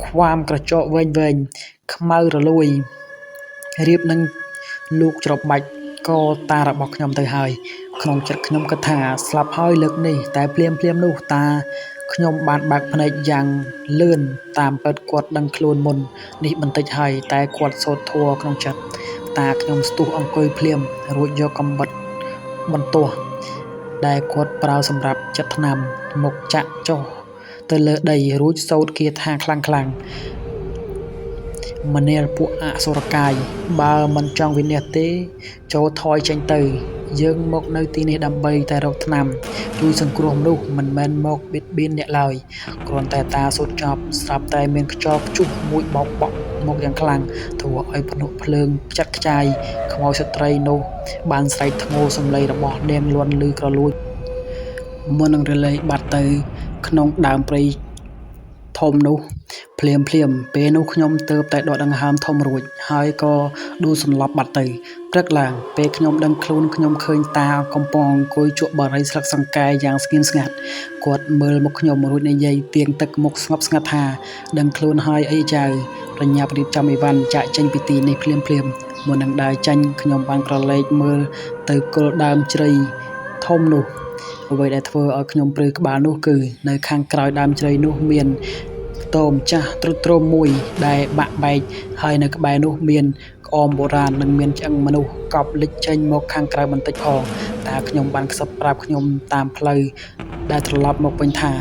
ខ្វាមក្រចកវែងៗខ្មៅរលួយរៀបនឹងលូកច្របាច់កតារបស់ខ្ញុំទៅហើយក្នុងចិត្តខ្ញុំគិតថាស្លាប់ហើយលើកនេះតែភ្លាមៗនោះតាខ្ញុំបានបើកភ្នែកយ៉ាងលឿនតាមពិតគាត់ដឹងខ្លួនមុននេះបន្តិចហើយតែគាត់សូត្រធម៌ក្នុងចិត្តតាខ្ញុំស្ទុះអង្គុយភ្លាមរួចយកកាំបិតបន្ទាស់ដែលគាត់ប្រើសម្រាប់ចិតថ្នាំមកចាក់ចុះទៅលើដីរួចសូត្រគាថាខ្លាំងៗមនាលពួកអសុរកាយបើមិនចង់វិនាសទេចូលថយចេញទៅយើងមកនៅទីនេះដើម្បីតែរកថ្នាំជួយសង្គ្រោះមនុស្សមិនមែនមកបៀតបៀនអ្នកឡើយគ្រាន់តែតាសូត្រចប់ស្រាប់តែមានខ្យល់ព្យុះមួយបោកបក់មកយ៉ាងខ្លាំងធ្វើឲ្យភ្នក់ភ្លើងផ្ចាត់ខ្ចាយខ្មោចស្ត្រីនោះបានស្រែកធ្ងោសំឡេងរបស់នាងលាន់ឮក្រលួចមុននឹងរលែកបាត់ទៅក្នុងដើមព្រៃធំនោះភ្លាមៗពេលនោះខ្ញុំទើបតែដកដង្ហើមធំរួចហើយក៏ដួលសន្លប់បាត់ទៅព្រឹកឡើងពេលខ្ញុំដឹងខ្លួនខ្ញុំឃើញតាកំពុងអង្គុយជក់បារីស្លឹកសង្កែយ៉ាងស្ងៀមស្ងាត់គាត់មើលមកខ្ញុំរួចនិយាយទៀងទឹកមុខស្ងប់ស្ងាត់ថាដឹងខ្លួនហើយអីចៅប្រញាប់រៀបចំអីវ៉ាន់ចាក់ចេញពីទីនេះភ្លាមៗមុននឹងដើរចេញខ្ញុំបានក្រឡេកមើលទៅគល់ដើមជ្រៃធំនោះអ្វីដែលធ្វើឲ្យខ្ញុំព្រឺក្បាលនោះគឺនៅខាងក្រោយដើមជ្រៃនោះមានខ្ទមចាស់ទ្រុឌទ្រោមមួយដែលបាក់បែកហើយនៅក្បែរនោះមានក្អមបុរាណនិងមានឆ្អឹងមនុស្សកប់លេចចេញមកខាងក្រៅបន្តិចផងតាខ្ញុំបានខ្សឹបប្រាប់ខ្ញុំតាមផ្លូវដែលត្រឡប់មកវិញថា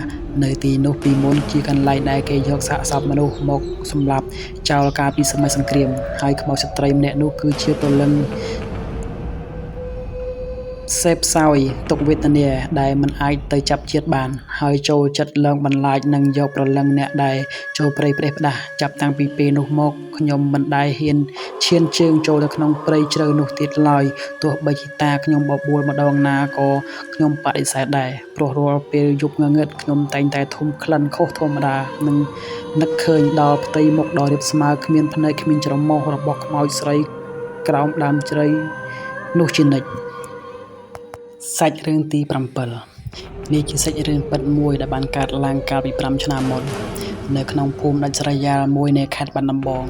នៅទីនោះពីមុនជាកន្លែងដែលគេយកសាកសពមនុស្សមកសម្លាប់ចោលកាលពីសម័យសង្គ្រាមហើយខ្មោចស្ត្រីម្នាក់នោះគឺជាព្រលឹងសេពសោយទុក្ខវេទនាដែលមិនអាចទៅចាប់ជាតិបានហើយចូលចិត្តលងបន្លាចនិងយកព្រលឹងអ្នកដែលចូលព្រៃផ្ដេសផ្ដាសចាប់តាំងពីពេលនោះមកខ្ញុំមិនដែលហ៊ានឈានជើងចូលទៅក្នុងព្រៃជ្រៅនោះទៀតឡើយទោះបីជាតាខ្ញុំបបួលម្ដងណាក៏ខ្ញុំបដិសេធដែរព្រោះរាល់ពេលយប់ងងឹតខ្ញុំតែងតែធុំក្លិនខុសធម្មតានិងនឹកឃើញដល់ផ្ទៃមុខដ៏រាបស្មើគ្មានភ្នែកគ្មានច្រមុះរបស់ខ្មោចស្រីក្រោមដើមជ្រៃនោះជានិច្ចសាច់រឿងទី7នេះជាសាច់រឿងពិតមួយដែលបានកើតឡើងកាលពី5ឆ្នាំមុននៅក្នុងភូមិដាច់ស្រយាលមួយនៃខេត្តបាត់ដំបង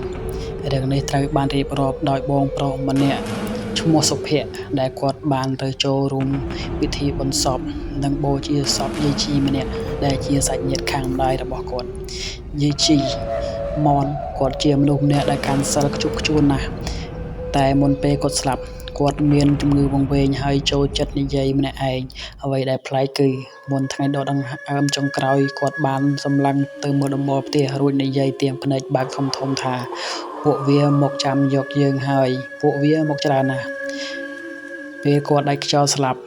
រឿងនេះត្រូវបានរៀបរាប់ដោយបងប្រុសម្នាក់ឈ្មោះសុភ័ក្រដែលគាត់បានទៅចូលរួមពិធីបុណ្យសពនិងបូជាសពយាយជីម្នាក់ដែលជាសាច់ញាតិខាងម្ដាយរបស់គាត់យាយជីមនគាត់ជាមនុស្សម្នាក់ដែលកាន់សិលខ្ជាប់ខ្ជួនណាស់តែមុនពេលគាត់ស្លាប់គាត់មានជំងឺវង្វេងហើយចូលចិត្តនិយាយម្នាក់ឯងអ្វីដែលប្លែកគឺមុនថ្ងៃដកដង្ហើមចុងក្រោយគាត់បានសម្លឹងទៅមើលដំបូលផ្ទះរួចនិយាយទាំងភ្នែកបើកធំៗថាពួកវាមកចាំយកយើងហើយពួកវាមកច្រើនណាស់ពេលគាត់ដាច់ខ្យល់ស្លាប់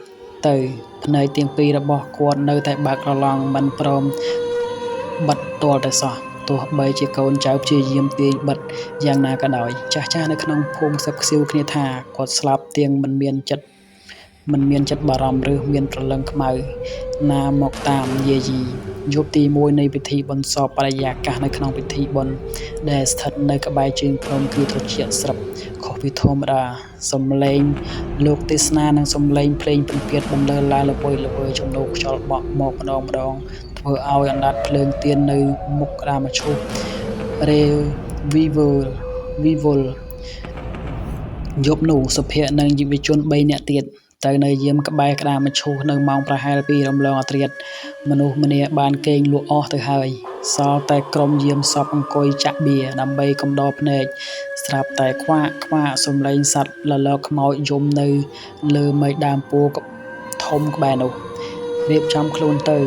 ទៅភ្នែកទាំងពីររបស់គាត់នៅតែបើករឡងមិនព្រមបិទទាល់តែសោះទោះបីជាកូនចៅព្យាយាមទាញបិទយ៉ាងណាក៏ដោយចាស់ៗនៅក្នុងភូមិខ្សឹបខ្សៀវគ្នាថាគាត់ស្លាប់ទាំងមិនមានចិត្តបារម្ភឬមានព្រលឹងខ្មៅណាមកតាមយាយីយប់ទី1នៃពិធីបុណ្យសពបរិយាកាសនៅក្នុងពិធីបុណ្យដែលស្ថិតនៅក្បែរជើងភ្នំគឺត្រជាក់ស្រឹបខុសពីធម្មតាសំឡេងលោកទេសនានិងសំឡេងភ្លេងពិណពាទ្យបន្លឺឡើងល្វើយល្វើយជំនោរខ្យល់បក់មកម្ដងម្ដងធ្វើឲ្យអណ្ដាតភ្លើងទៀននៅមុខក្តារមឈូសរេវីវលយប់នោះសុភ័ក្រនិងយុវជន3នាក់ទៀត ទៅនៅយាមក្បែរក្តារមឈូសនៅម៉ោងប្រហែល2រំលងអធ្រាត្រមនុស្សម្នាបានកេងលក់អស់ទៅហើយសល់តែក្រុមយាមសពអង្គុយចាក់បៀដើម្បីកំដរភ្នែកស្រាប់តែខ្វាកខ្វាកសំឡេងសត្វលលកខ្មោចយំនៅលើមែកដើមពោធិ៍ធំក្បែរនោះរៀបចំខ្លួនទៅ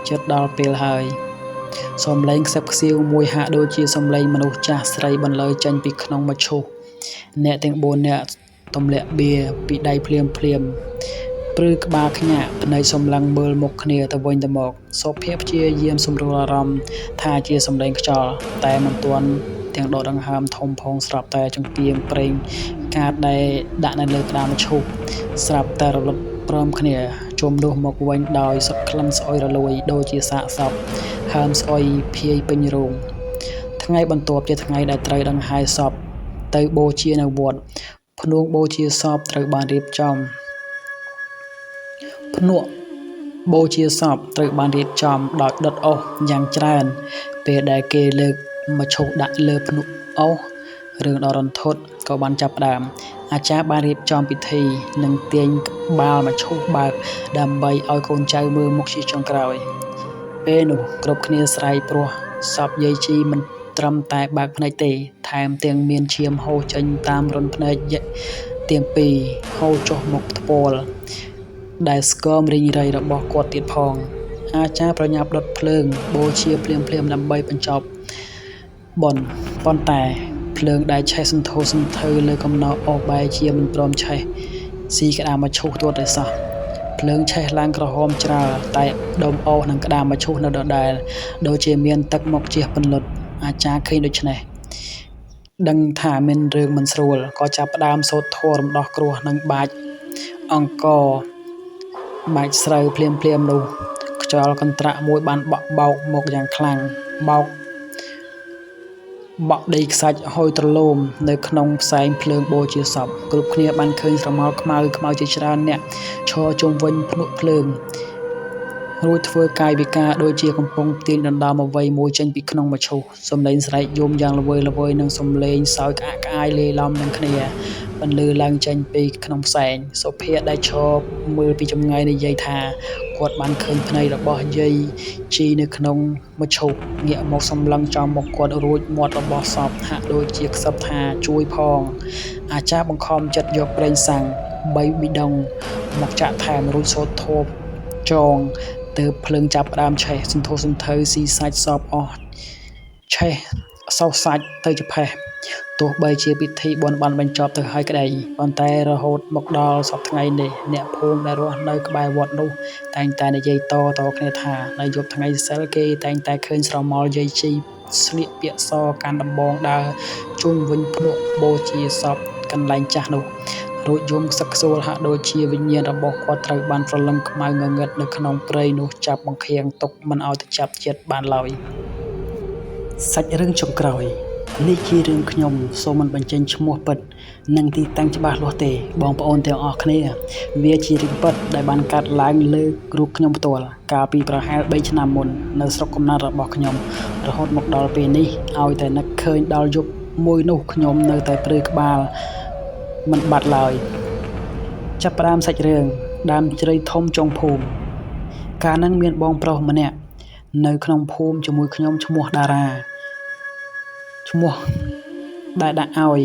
ជិតដល់ពេលហើយសំឡេងខ្សឹបខ្សៀវមួយហាក់ដូចជាសំឡេងមនុស្សចាស់ស្រីបន្លឺចេញពីក្នុងមឈូសអ្នកទាំង4នាក់ទម្លាក់បៀពីដៃភ្លាមភ្លាមព្រឺក្បាលខ្ញាក់ភ្នែកសម្លឹងមើលមុខគ្នាទៅវិញទៅមកសុភ័ក្រព្យាយាមសម្រួលអារម្មណ៍ថាជាសំឡេងខ្យល់តែមិនទាន់ទាំងដកដង្ហើមធំផងស្រាប់តែចង្កៀងប្រេងកាតដែលដាក់នៅលើក្តារមឈូសស្រាប់តែរលត់ព្រមគ្នាជុំនោះមកវិញដោយសក្លិនស្អុយរលួយដូចជាសាកសពហើមស្អុយភាយពេញរូងថ្ងៃបន្ទាប់ជាថ្ងៃដែលត្រូវដង្ហែសពទៅបូជានៅវត្តភ្នួងបូជាសពត្រូវបានរៀបចំភ្នក់បូជាសពត្រូវបានរៀបចំដោយដុតអុសយ៉ាងច្រើនពេលដែលគេលើកមឈូសដាក់លើភ្នក់អុសរឿងដ៏រន្ធត់ក៏បានចាប់ផ្ដើមអាចារ្យបានរៀបចំពិធីនិងទាញក្បាលមឈូសបើកដើម្បីឲ្យកូនចៅមើលមុខជាចុងក្រោយពេលនោះគ្រប់គ្នាស្រែកព្រោះសពយាយជីមិនត្រឹមតែបើកភ្នែកទេថែមទាំងមានឈាមហូរចេញតាមរន្ធភ្នែកទាំងពីរហូរចុះមកថ្ពាល់ដែលស្គមរីងរៃរបស់គាត់ទៀតផងអាចារ្យប្រញាប់ដុតភ្លើងបូជាភ្លាមៗដើម្បីបញ្ចប់បុណ្យប៉ុន្តែភ្លើងដែលឆេះសន្ធោសន្ធៅលើកំណោអុសបែរជាមិនព្រមឆេះស៊ីក្តារមឈូសទាល់តែសោះភ្លើងឆេះឡើងក្រហមច្រាលតែដុំអុសនិងក្តារមឈូសនៅដដែលដូចជាមានទឹកមកជះពន្លត់អាចារ្យឃើញដូច្នេះដឹងថាមានរឿងមិនស្រួលក៏ចាប់ផ្ដើមសូត្រធម៌រំដោះគ្រោះនិងបាចអង្គបាច់ស្រូវភ្លាមៗនោះខ្យល់កន្ត្រាក់មួយបានបក់បោកមកយ៉ាងខ្លាំងបោកបក់ដីខ្សាច់ហុយទ្រលោមនៅក្នុងផ្សែងភ្លើងបូជាសពគ្រប់គ្នាបានឃើញស្រមោលខ្មៅខ្មៅជាច្រើនអ្នកឈរជុំវិញភ្នក់ភ្លើងរួចធ្វើកាយវិការដូចជាកំពុងទាញដណ្ដើមអ្វីមួយចេញពីក្នុងមឈូសសំឡេងស្រែកយំយ៉ាងល្វើយៗនិងសំឡេងសើចក្អាកក្អាយលាយឡំនឹងគ្នាបន្លឺឡើងចេញពីក្នុងផ្សែងសុភ័ក្រដែលឈរមើលពីចម្ងាយនិយាយថាគាត់បានឃើញភ្នែករបស់យាយជីនៅក្នុងមឈូសងាកមកសម្លឹងចំមកគាត់រួចមាត់របស់សពហាក់ដូចជាខ្សឹបថាជួយផងអាចារ្យបង្ខំចិត្តយកប្រេងសាំង3ប៊ីដុងមកចាក់ថែមរួចសូត្រធម៌ចងទើបភ្លើងចាប់ផ្ដើមឆេះសន្ធោសន្ធៅស៊ីសាច់សពអស់ឆេះសោះសាច់ទៅជាផេះទោះបីជាពិធីបុណ្យបានបញ្ចប់ទៅហើយក្តីប៉ុន្តែរហូតមកដល់សព្វថ្ងៃនេះអ្នកភូមិដែលរស់នៅក្បែរវត្តនោះតែងតែនិយាយតៗគ្នាថានៅយប់ថ្ងៃសីលគេតែងតែឃើញស្រមោលយាយជីស្លៀកពាក់សកាន់ដំបងដើរជុំវិញភ្នក់បូជាសពកន្លែងចាស់នោះរួចយំខ្សឹកខ្សួលហាក់ដូចជាវិញ្ញាណរបស់គាត់ត្រូវបានព្រលឹងខ្មៅងងឹតនៅក្នុងព្រៃនោះចាប់បង្ខៀងទុកមិនឲ្យទៅចាប់ចិត្តបានឡើយសាច់រឿងចុងក្រោយនេះជារឿងខ្ញុំសូមមិនបញ្ចេញឈ្មោះពិតនិងទីតាំងច្បាស់លាស់ទេបងប្អូនទាំងអស់គ្នាវាជារឿងពិតដែលបានកើតឡើងលើរូបខ្ញុំផ្ទាល់កាលពីប្រហែល3ឆ្នាំមុននៅស្រុកកំណើតរបស់ខ្ញុំរហូតមកដល់ពេលនេះឲ្យតែនឹកឃើញដល់យប់មួយនោះខ្ញុំនៅតែព្រឺក្បាលមិនបាត់ឡើយចាប់ផ្ដើមសាច់រឿងដើមជ្រៃធំចុងភូមិកាលนั้นមានបងប្រុសម្នាក់នៅក្នុងភូមិជាមួយខ្ញុំឈ្មោះតារាឈ្មោះដែលដាក់ឲ្យ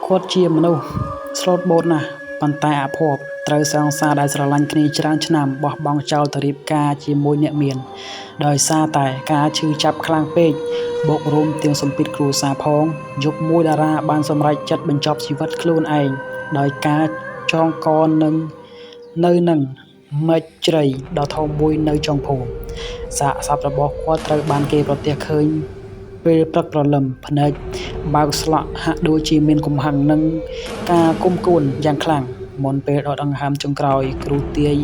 គាត់ជាមនុស្សស្លូតបូតណាស់ប៉ុន្តែអភ័ព្វត្រូវសង្សារដែលស្រឡាញ់គ្នាច្រើនឆ្នាំបោះបង់ចោលទៅរៀបការជាមួយអ្នកមានដោយសារតែការឈឺចាប់ខ្លាំងពេកបូករួមទាំងសម្ពាធគ្រួសារផងយប់មួយតារាបានសម្រេចចិត្តបញ្ចប់ជីវិតខ្លួនឯងដោយការចងកនឹងនៅនឹងមែកជ្រៃដ៏ធំមួយនៅចុងភូមិសាកសពរបស់គាត់ត្រូវបានគេប្រទះឃើញពេលព្រឹកព្រលឹមភ្នែកបើកស្លក់ហាក់ដូចជាមានកំហឹងនិងការគុំគួនយ៉ាងខ្លាំងមុនពេលដកដង្ហើមចុងក្រោយគ្រូទាយ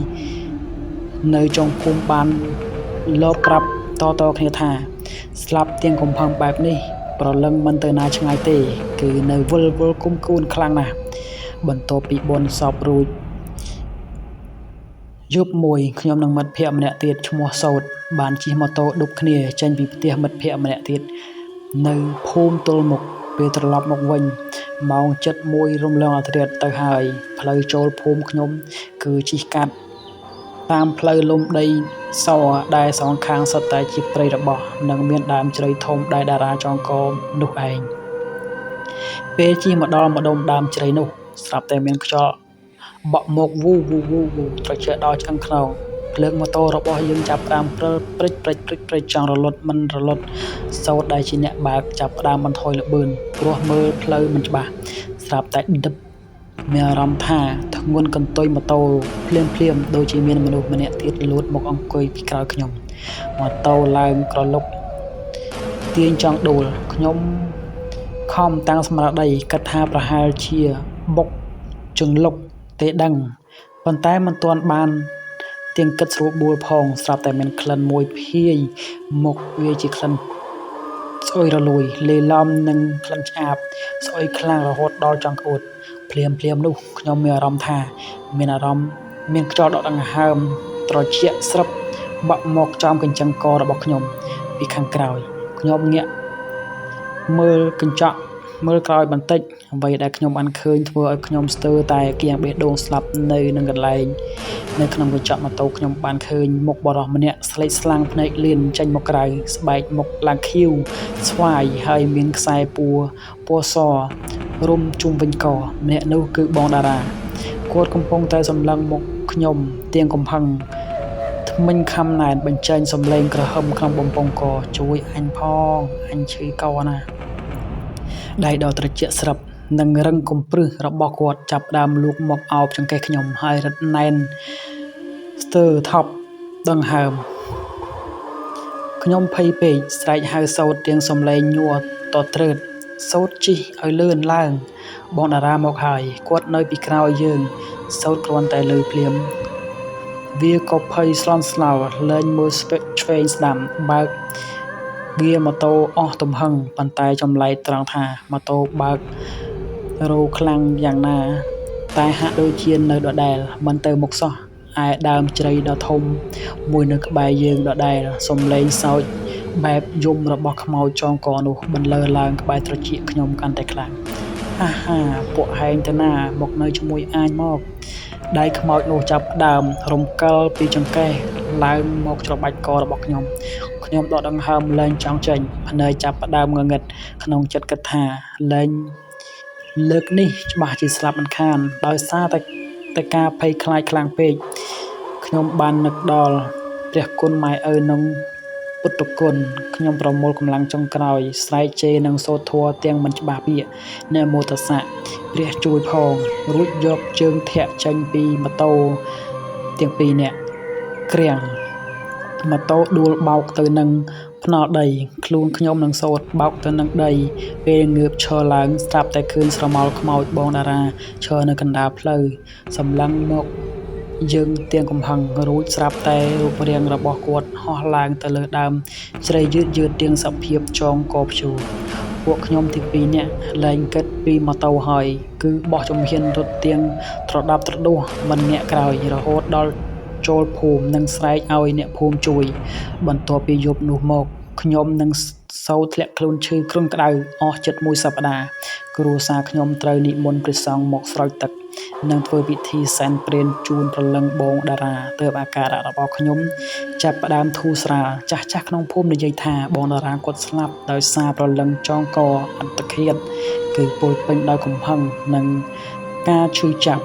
នៅចុងភូមិបានលបប្រាប់តៗគ្នាថាស្លាប់ទាំងកំហឹងបែបនេះព្រលឹងមិនទៅណាឆ្ងាយទេគឺនៅវិលវល់គុំគួនខ្លាំងណាស់បន្ទាប់ពីបុណ្យសពរួចយប់មួយខ្ញុំនិងមិត្តភ័ក្តិម្នាក់ទៀតឈ្មោះសោតបានជិះម៉ូតូឌុបគ្នាចេញពីផ្ទះមិត្តភ័ក្តិម្នាក់ទៀតនៅភូមិទល់មុខពេលត្រឡប់មកវិញ ម៉ោងជិត1រំលងអធ្រាត្រទៅហើយផ្លូវចូលភូមិខ្ញុំគឺជិះកាត់តាមផ្លូវលំដីសដែលសងខាងសុទ្ធតែជាព្រៃរបោះនិងមានដើមជ្រៃធំដែលតារាចងកនោះឯងពេលជិះមកដល់ម្ដុំដើមជ្រៃនោះស្រាប់តែមានខ្យល់បក់មកវូវូវូវូត្រជាក់ដល់ឆ្អឹងខ្នងភ្លើងម៉ូតូរបស់យើងចាប់ផ្ដើមព្រិលព្រិចព្រិចព្រិចព្រិចចង់រលត់មិនរលត់សូត្រដែលជាអ្នកបើកចាប់ផ្ដើមបន្ថយល្បឿនព្រោះមើលផ្លូវមិនច្បាស់ស្រាប់តែដឹបមានអារម្មណ៍ថាធ្ងន់កន្ទុយម៉ូតូភ្លាមភ្លាមដូចជាមានមនុស្សម្នាក់ទៀតលោតមកអង្គុយពីក្រោយខ្ញុំម៉ូតូឡើងក្រឡុកទាញចង់ដួលខ្ញុំខំតាំងស្មារតីគិតថាប្រហែលជាបុកជង្លុកទេដឹងប៉ុន្តែមិនទាន់បានទៀងគិតស្រួលបួលផងស្រាប់តែមានក្លិនមួយភាយមកវាជាក្លិនស្អុយរលួយលាយឡំនឹងក្លិនឆ្អាបស្អុយខ្លាំងរហូតដល់ចង់ក្អួតភ្លាមភ្លាមនោះខ្ញុំមានអារម្មណ៍ថាមានអារម្មណ៍មានខ្យល់ដកដង្ហើមត្រជាក់ស្រឹបបក់មកចំកញ្ចឹងករបស់ខ្ញុំពីខាងក្រោយខ្ញុំងាកមើលកញ្ចក់មើលក្រោយបន្តិចអ្វីដែលខ្ញុំបានឃើញធ្វើឲ្យខ្ញុំស្ទើរតែគៀងបេះដូងស្លាប់នៅនឹងកន្លែងនៅក្នុងកញ្ចក់ម៉ូតូខ្ញុំបានឃើញមុខបុរសម្នាក់ស្លេកស្លាំងភ្នែកលៀនចេញមកក្រៅស្បែកមុខឡើងខៀវស្វាយហើយមានខ្សែពួរពណ៌សរុំជុំវិញកម្នាក់នោះគឺបងតារាគាត់កំពុងតែសម្លឹងមុខខ្ញុំទៀងកំហឹងថ្មិញខំណែនបញ្ចេញសំឡេងក្រហឹមក្នុងបំពង់កជួយអញផងអញឈឺកណាស់ដៃដ៏ត្រជាក់ស្រឹបនិងរឹងកំព្រឹសរបស់គាត់ចាប់ផ្ដើមលូកមកអោបចង្កេះខ្ញុំហើយរឹតណែនស្ទើរថប់ដង្ហើមខ្ញុំភ័យពេកស្រែកហៅសោតទាំងសំឡេងញ័រតត្រើតសោតជិះឲ្យលឿនឡើងបងតារាមកហើយគាត់នៅពីក្រោយយើងសោតគ្រាន់តែលឺភ្លាមវាក៏ភ័យស្លន់ស្លោលែងមើលឆ្វេងស្ដាំបើកហ្គាម៉ូតូអស់ទំហឹងប៉ុន្តែចម្លែកត្រង់ថាម៉ូតូបើករោខ្លាំងយ៉ាងណាតែហាក់ដូចជានៅដដែលមិនទៅមុខសោះឯដើមជ្រៃដ៏ធំមួយនៅក្បែរយើងដដែលសំឡេងសើចបែបយំរបស់ខ្មោចចងកនោះបន្លឺឡើងក្បែរត្រចៀកខ្ញុំកាន់តែខ្លាំងហាហាពួកហែងទៅណាមកនៅជាមួយអាញមកដៃខ្មោចនោះចាប់ផ្ដើមរំកិលពីចង្កេះឡើងមកច្របាច់ករបស់ខ្ញុំខ្ញុំដកដង្ហើមលែងចង់ចេញភ្នែកចាប់ផ្ដើមងងឹតក្នុងចិត្តគិតថាលែងលើកនេះច្បាស់ជាស្លាប់មិនខានដោយសារតែការភ័យខ្លាចខ្លាំងពេកខ្ញុំបាននឹកដល់ព្រះគុណម៉ែឪនិងពុទ្ធគុណខ្ញុំប្រមូលកម្លាំងចុងក្រោយស្រែកជេរនិងសូត្រធម៌ទាំងមិនច្បាស់ពាក្យនមោតស្សៈព្រះជួយផងរួចយកជើងធាក់ចេញពីម៉ូតូទាំងពីរនាក់ក្រៀងម៉ូតូដួលបោកទៅនឹងថ្នល់ដីខ្លួនខ្ញុំនឹងសូត្របោកទៅនឹងដីពេលងើបឈរឡើងស្រាប់តែឃើញស្រមោលខ្មោចបងតារាឈរនៅកណ្ដាលផ្លូវសម្លឹងមកយើងទាំងកំហឹងរួចស្រាប់តែរូបរាងរបស់គាត់ហោះឡើងទៅលើដើមជ្រៃយឺតយឺតទាំងសភាពចងកព្យួរពួកខ្ញុំទាំងពីរនាក់លែងគិតពីម៉ូតូហើយគឺបោះជំហានរត់ទាំងត្រដាប់ត្រដួសមិនងាកក្រោយរហូតដល់ចូលភូមិនិងស្រែកឲ្យអ្នកភូមិជួយបន្ទាប់ពីយប់នោះមកខ្ញុំនឹងសូវធ្លាក់ខ្លួនឈឺគ្រុនក្តៅអស់ជិតមួយសប្តាហ៍គ្រួសារខ្ញុំត្រូវនិមន្តព្រះសង្ឃមកស្រោចទឹកនិងធ្វើពិធីសែនព្រេនជូនព្រលឹងបងតារាទើបអាការៈរបស់ខ្ញុំចាប់ផ្ដើមធូរស្រាលចាស់ៗក្នុងភូមិនិយាយថាបងតារាគាត់ស្លាប់ដោយសារព្រលឹងចងកអត្តឃាតគឺពោរពេញដោយកំហឹងនិងការឈឺចាប់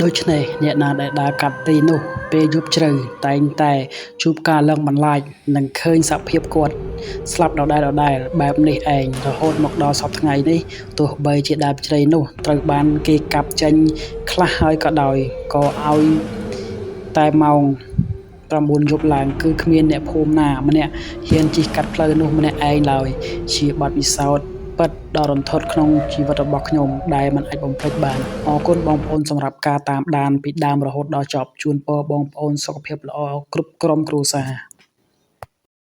ដូច្នេះអ្នកណាដែលដើរកាត់ទីនោះពេលយប់ជ្រៅតែងតែជួបការលងបន្លាចនិងឃើញសភាពគាត់ស្លាប់ដដែលៗបែបនេះឯងរហូតមកដល់សព្វថ្ងៃនេះទោះបីជាដើមជ្រៃនោះត្រូវបានគេកាប់ចេញខ្លះហើយក៏ដោយក៏ឲ្យតែម៉ោង9យប់ឡើងគឺគ្មានអ្នកភូមិណាម្នាក់ហ៊ានជិះកាត់ផ្លូវនោះម្នាក់ឯងឡើយជាបទពិសោធន៍ពិតដ៏រន្ធត់ក្នុងជីវិតរបស់ខ្ញុំដែលមិនអាចបំភ្លេចបានអរគុណបងប្អូនសម្រាប់ការតាមដានពីដើមរហូតដល់ចប់ជូនពរបងប្អូនសុខភាពល្អគ្រប់ក្រុមគ្រួសារ។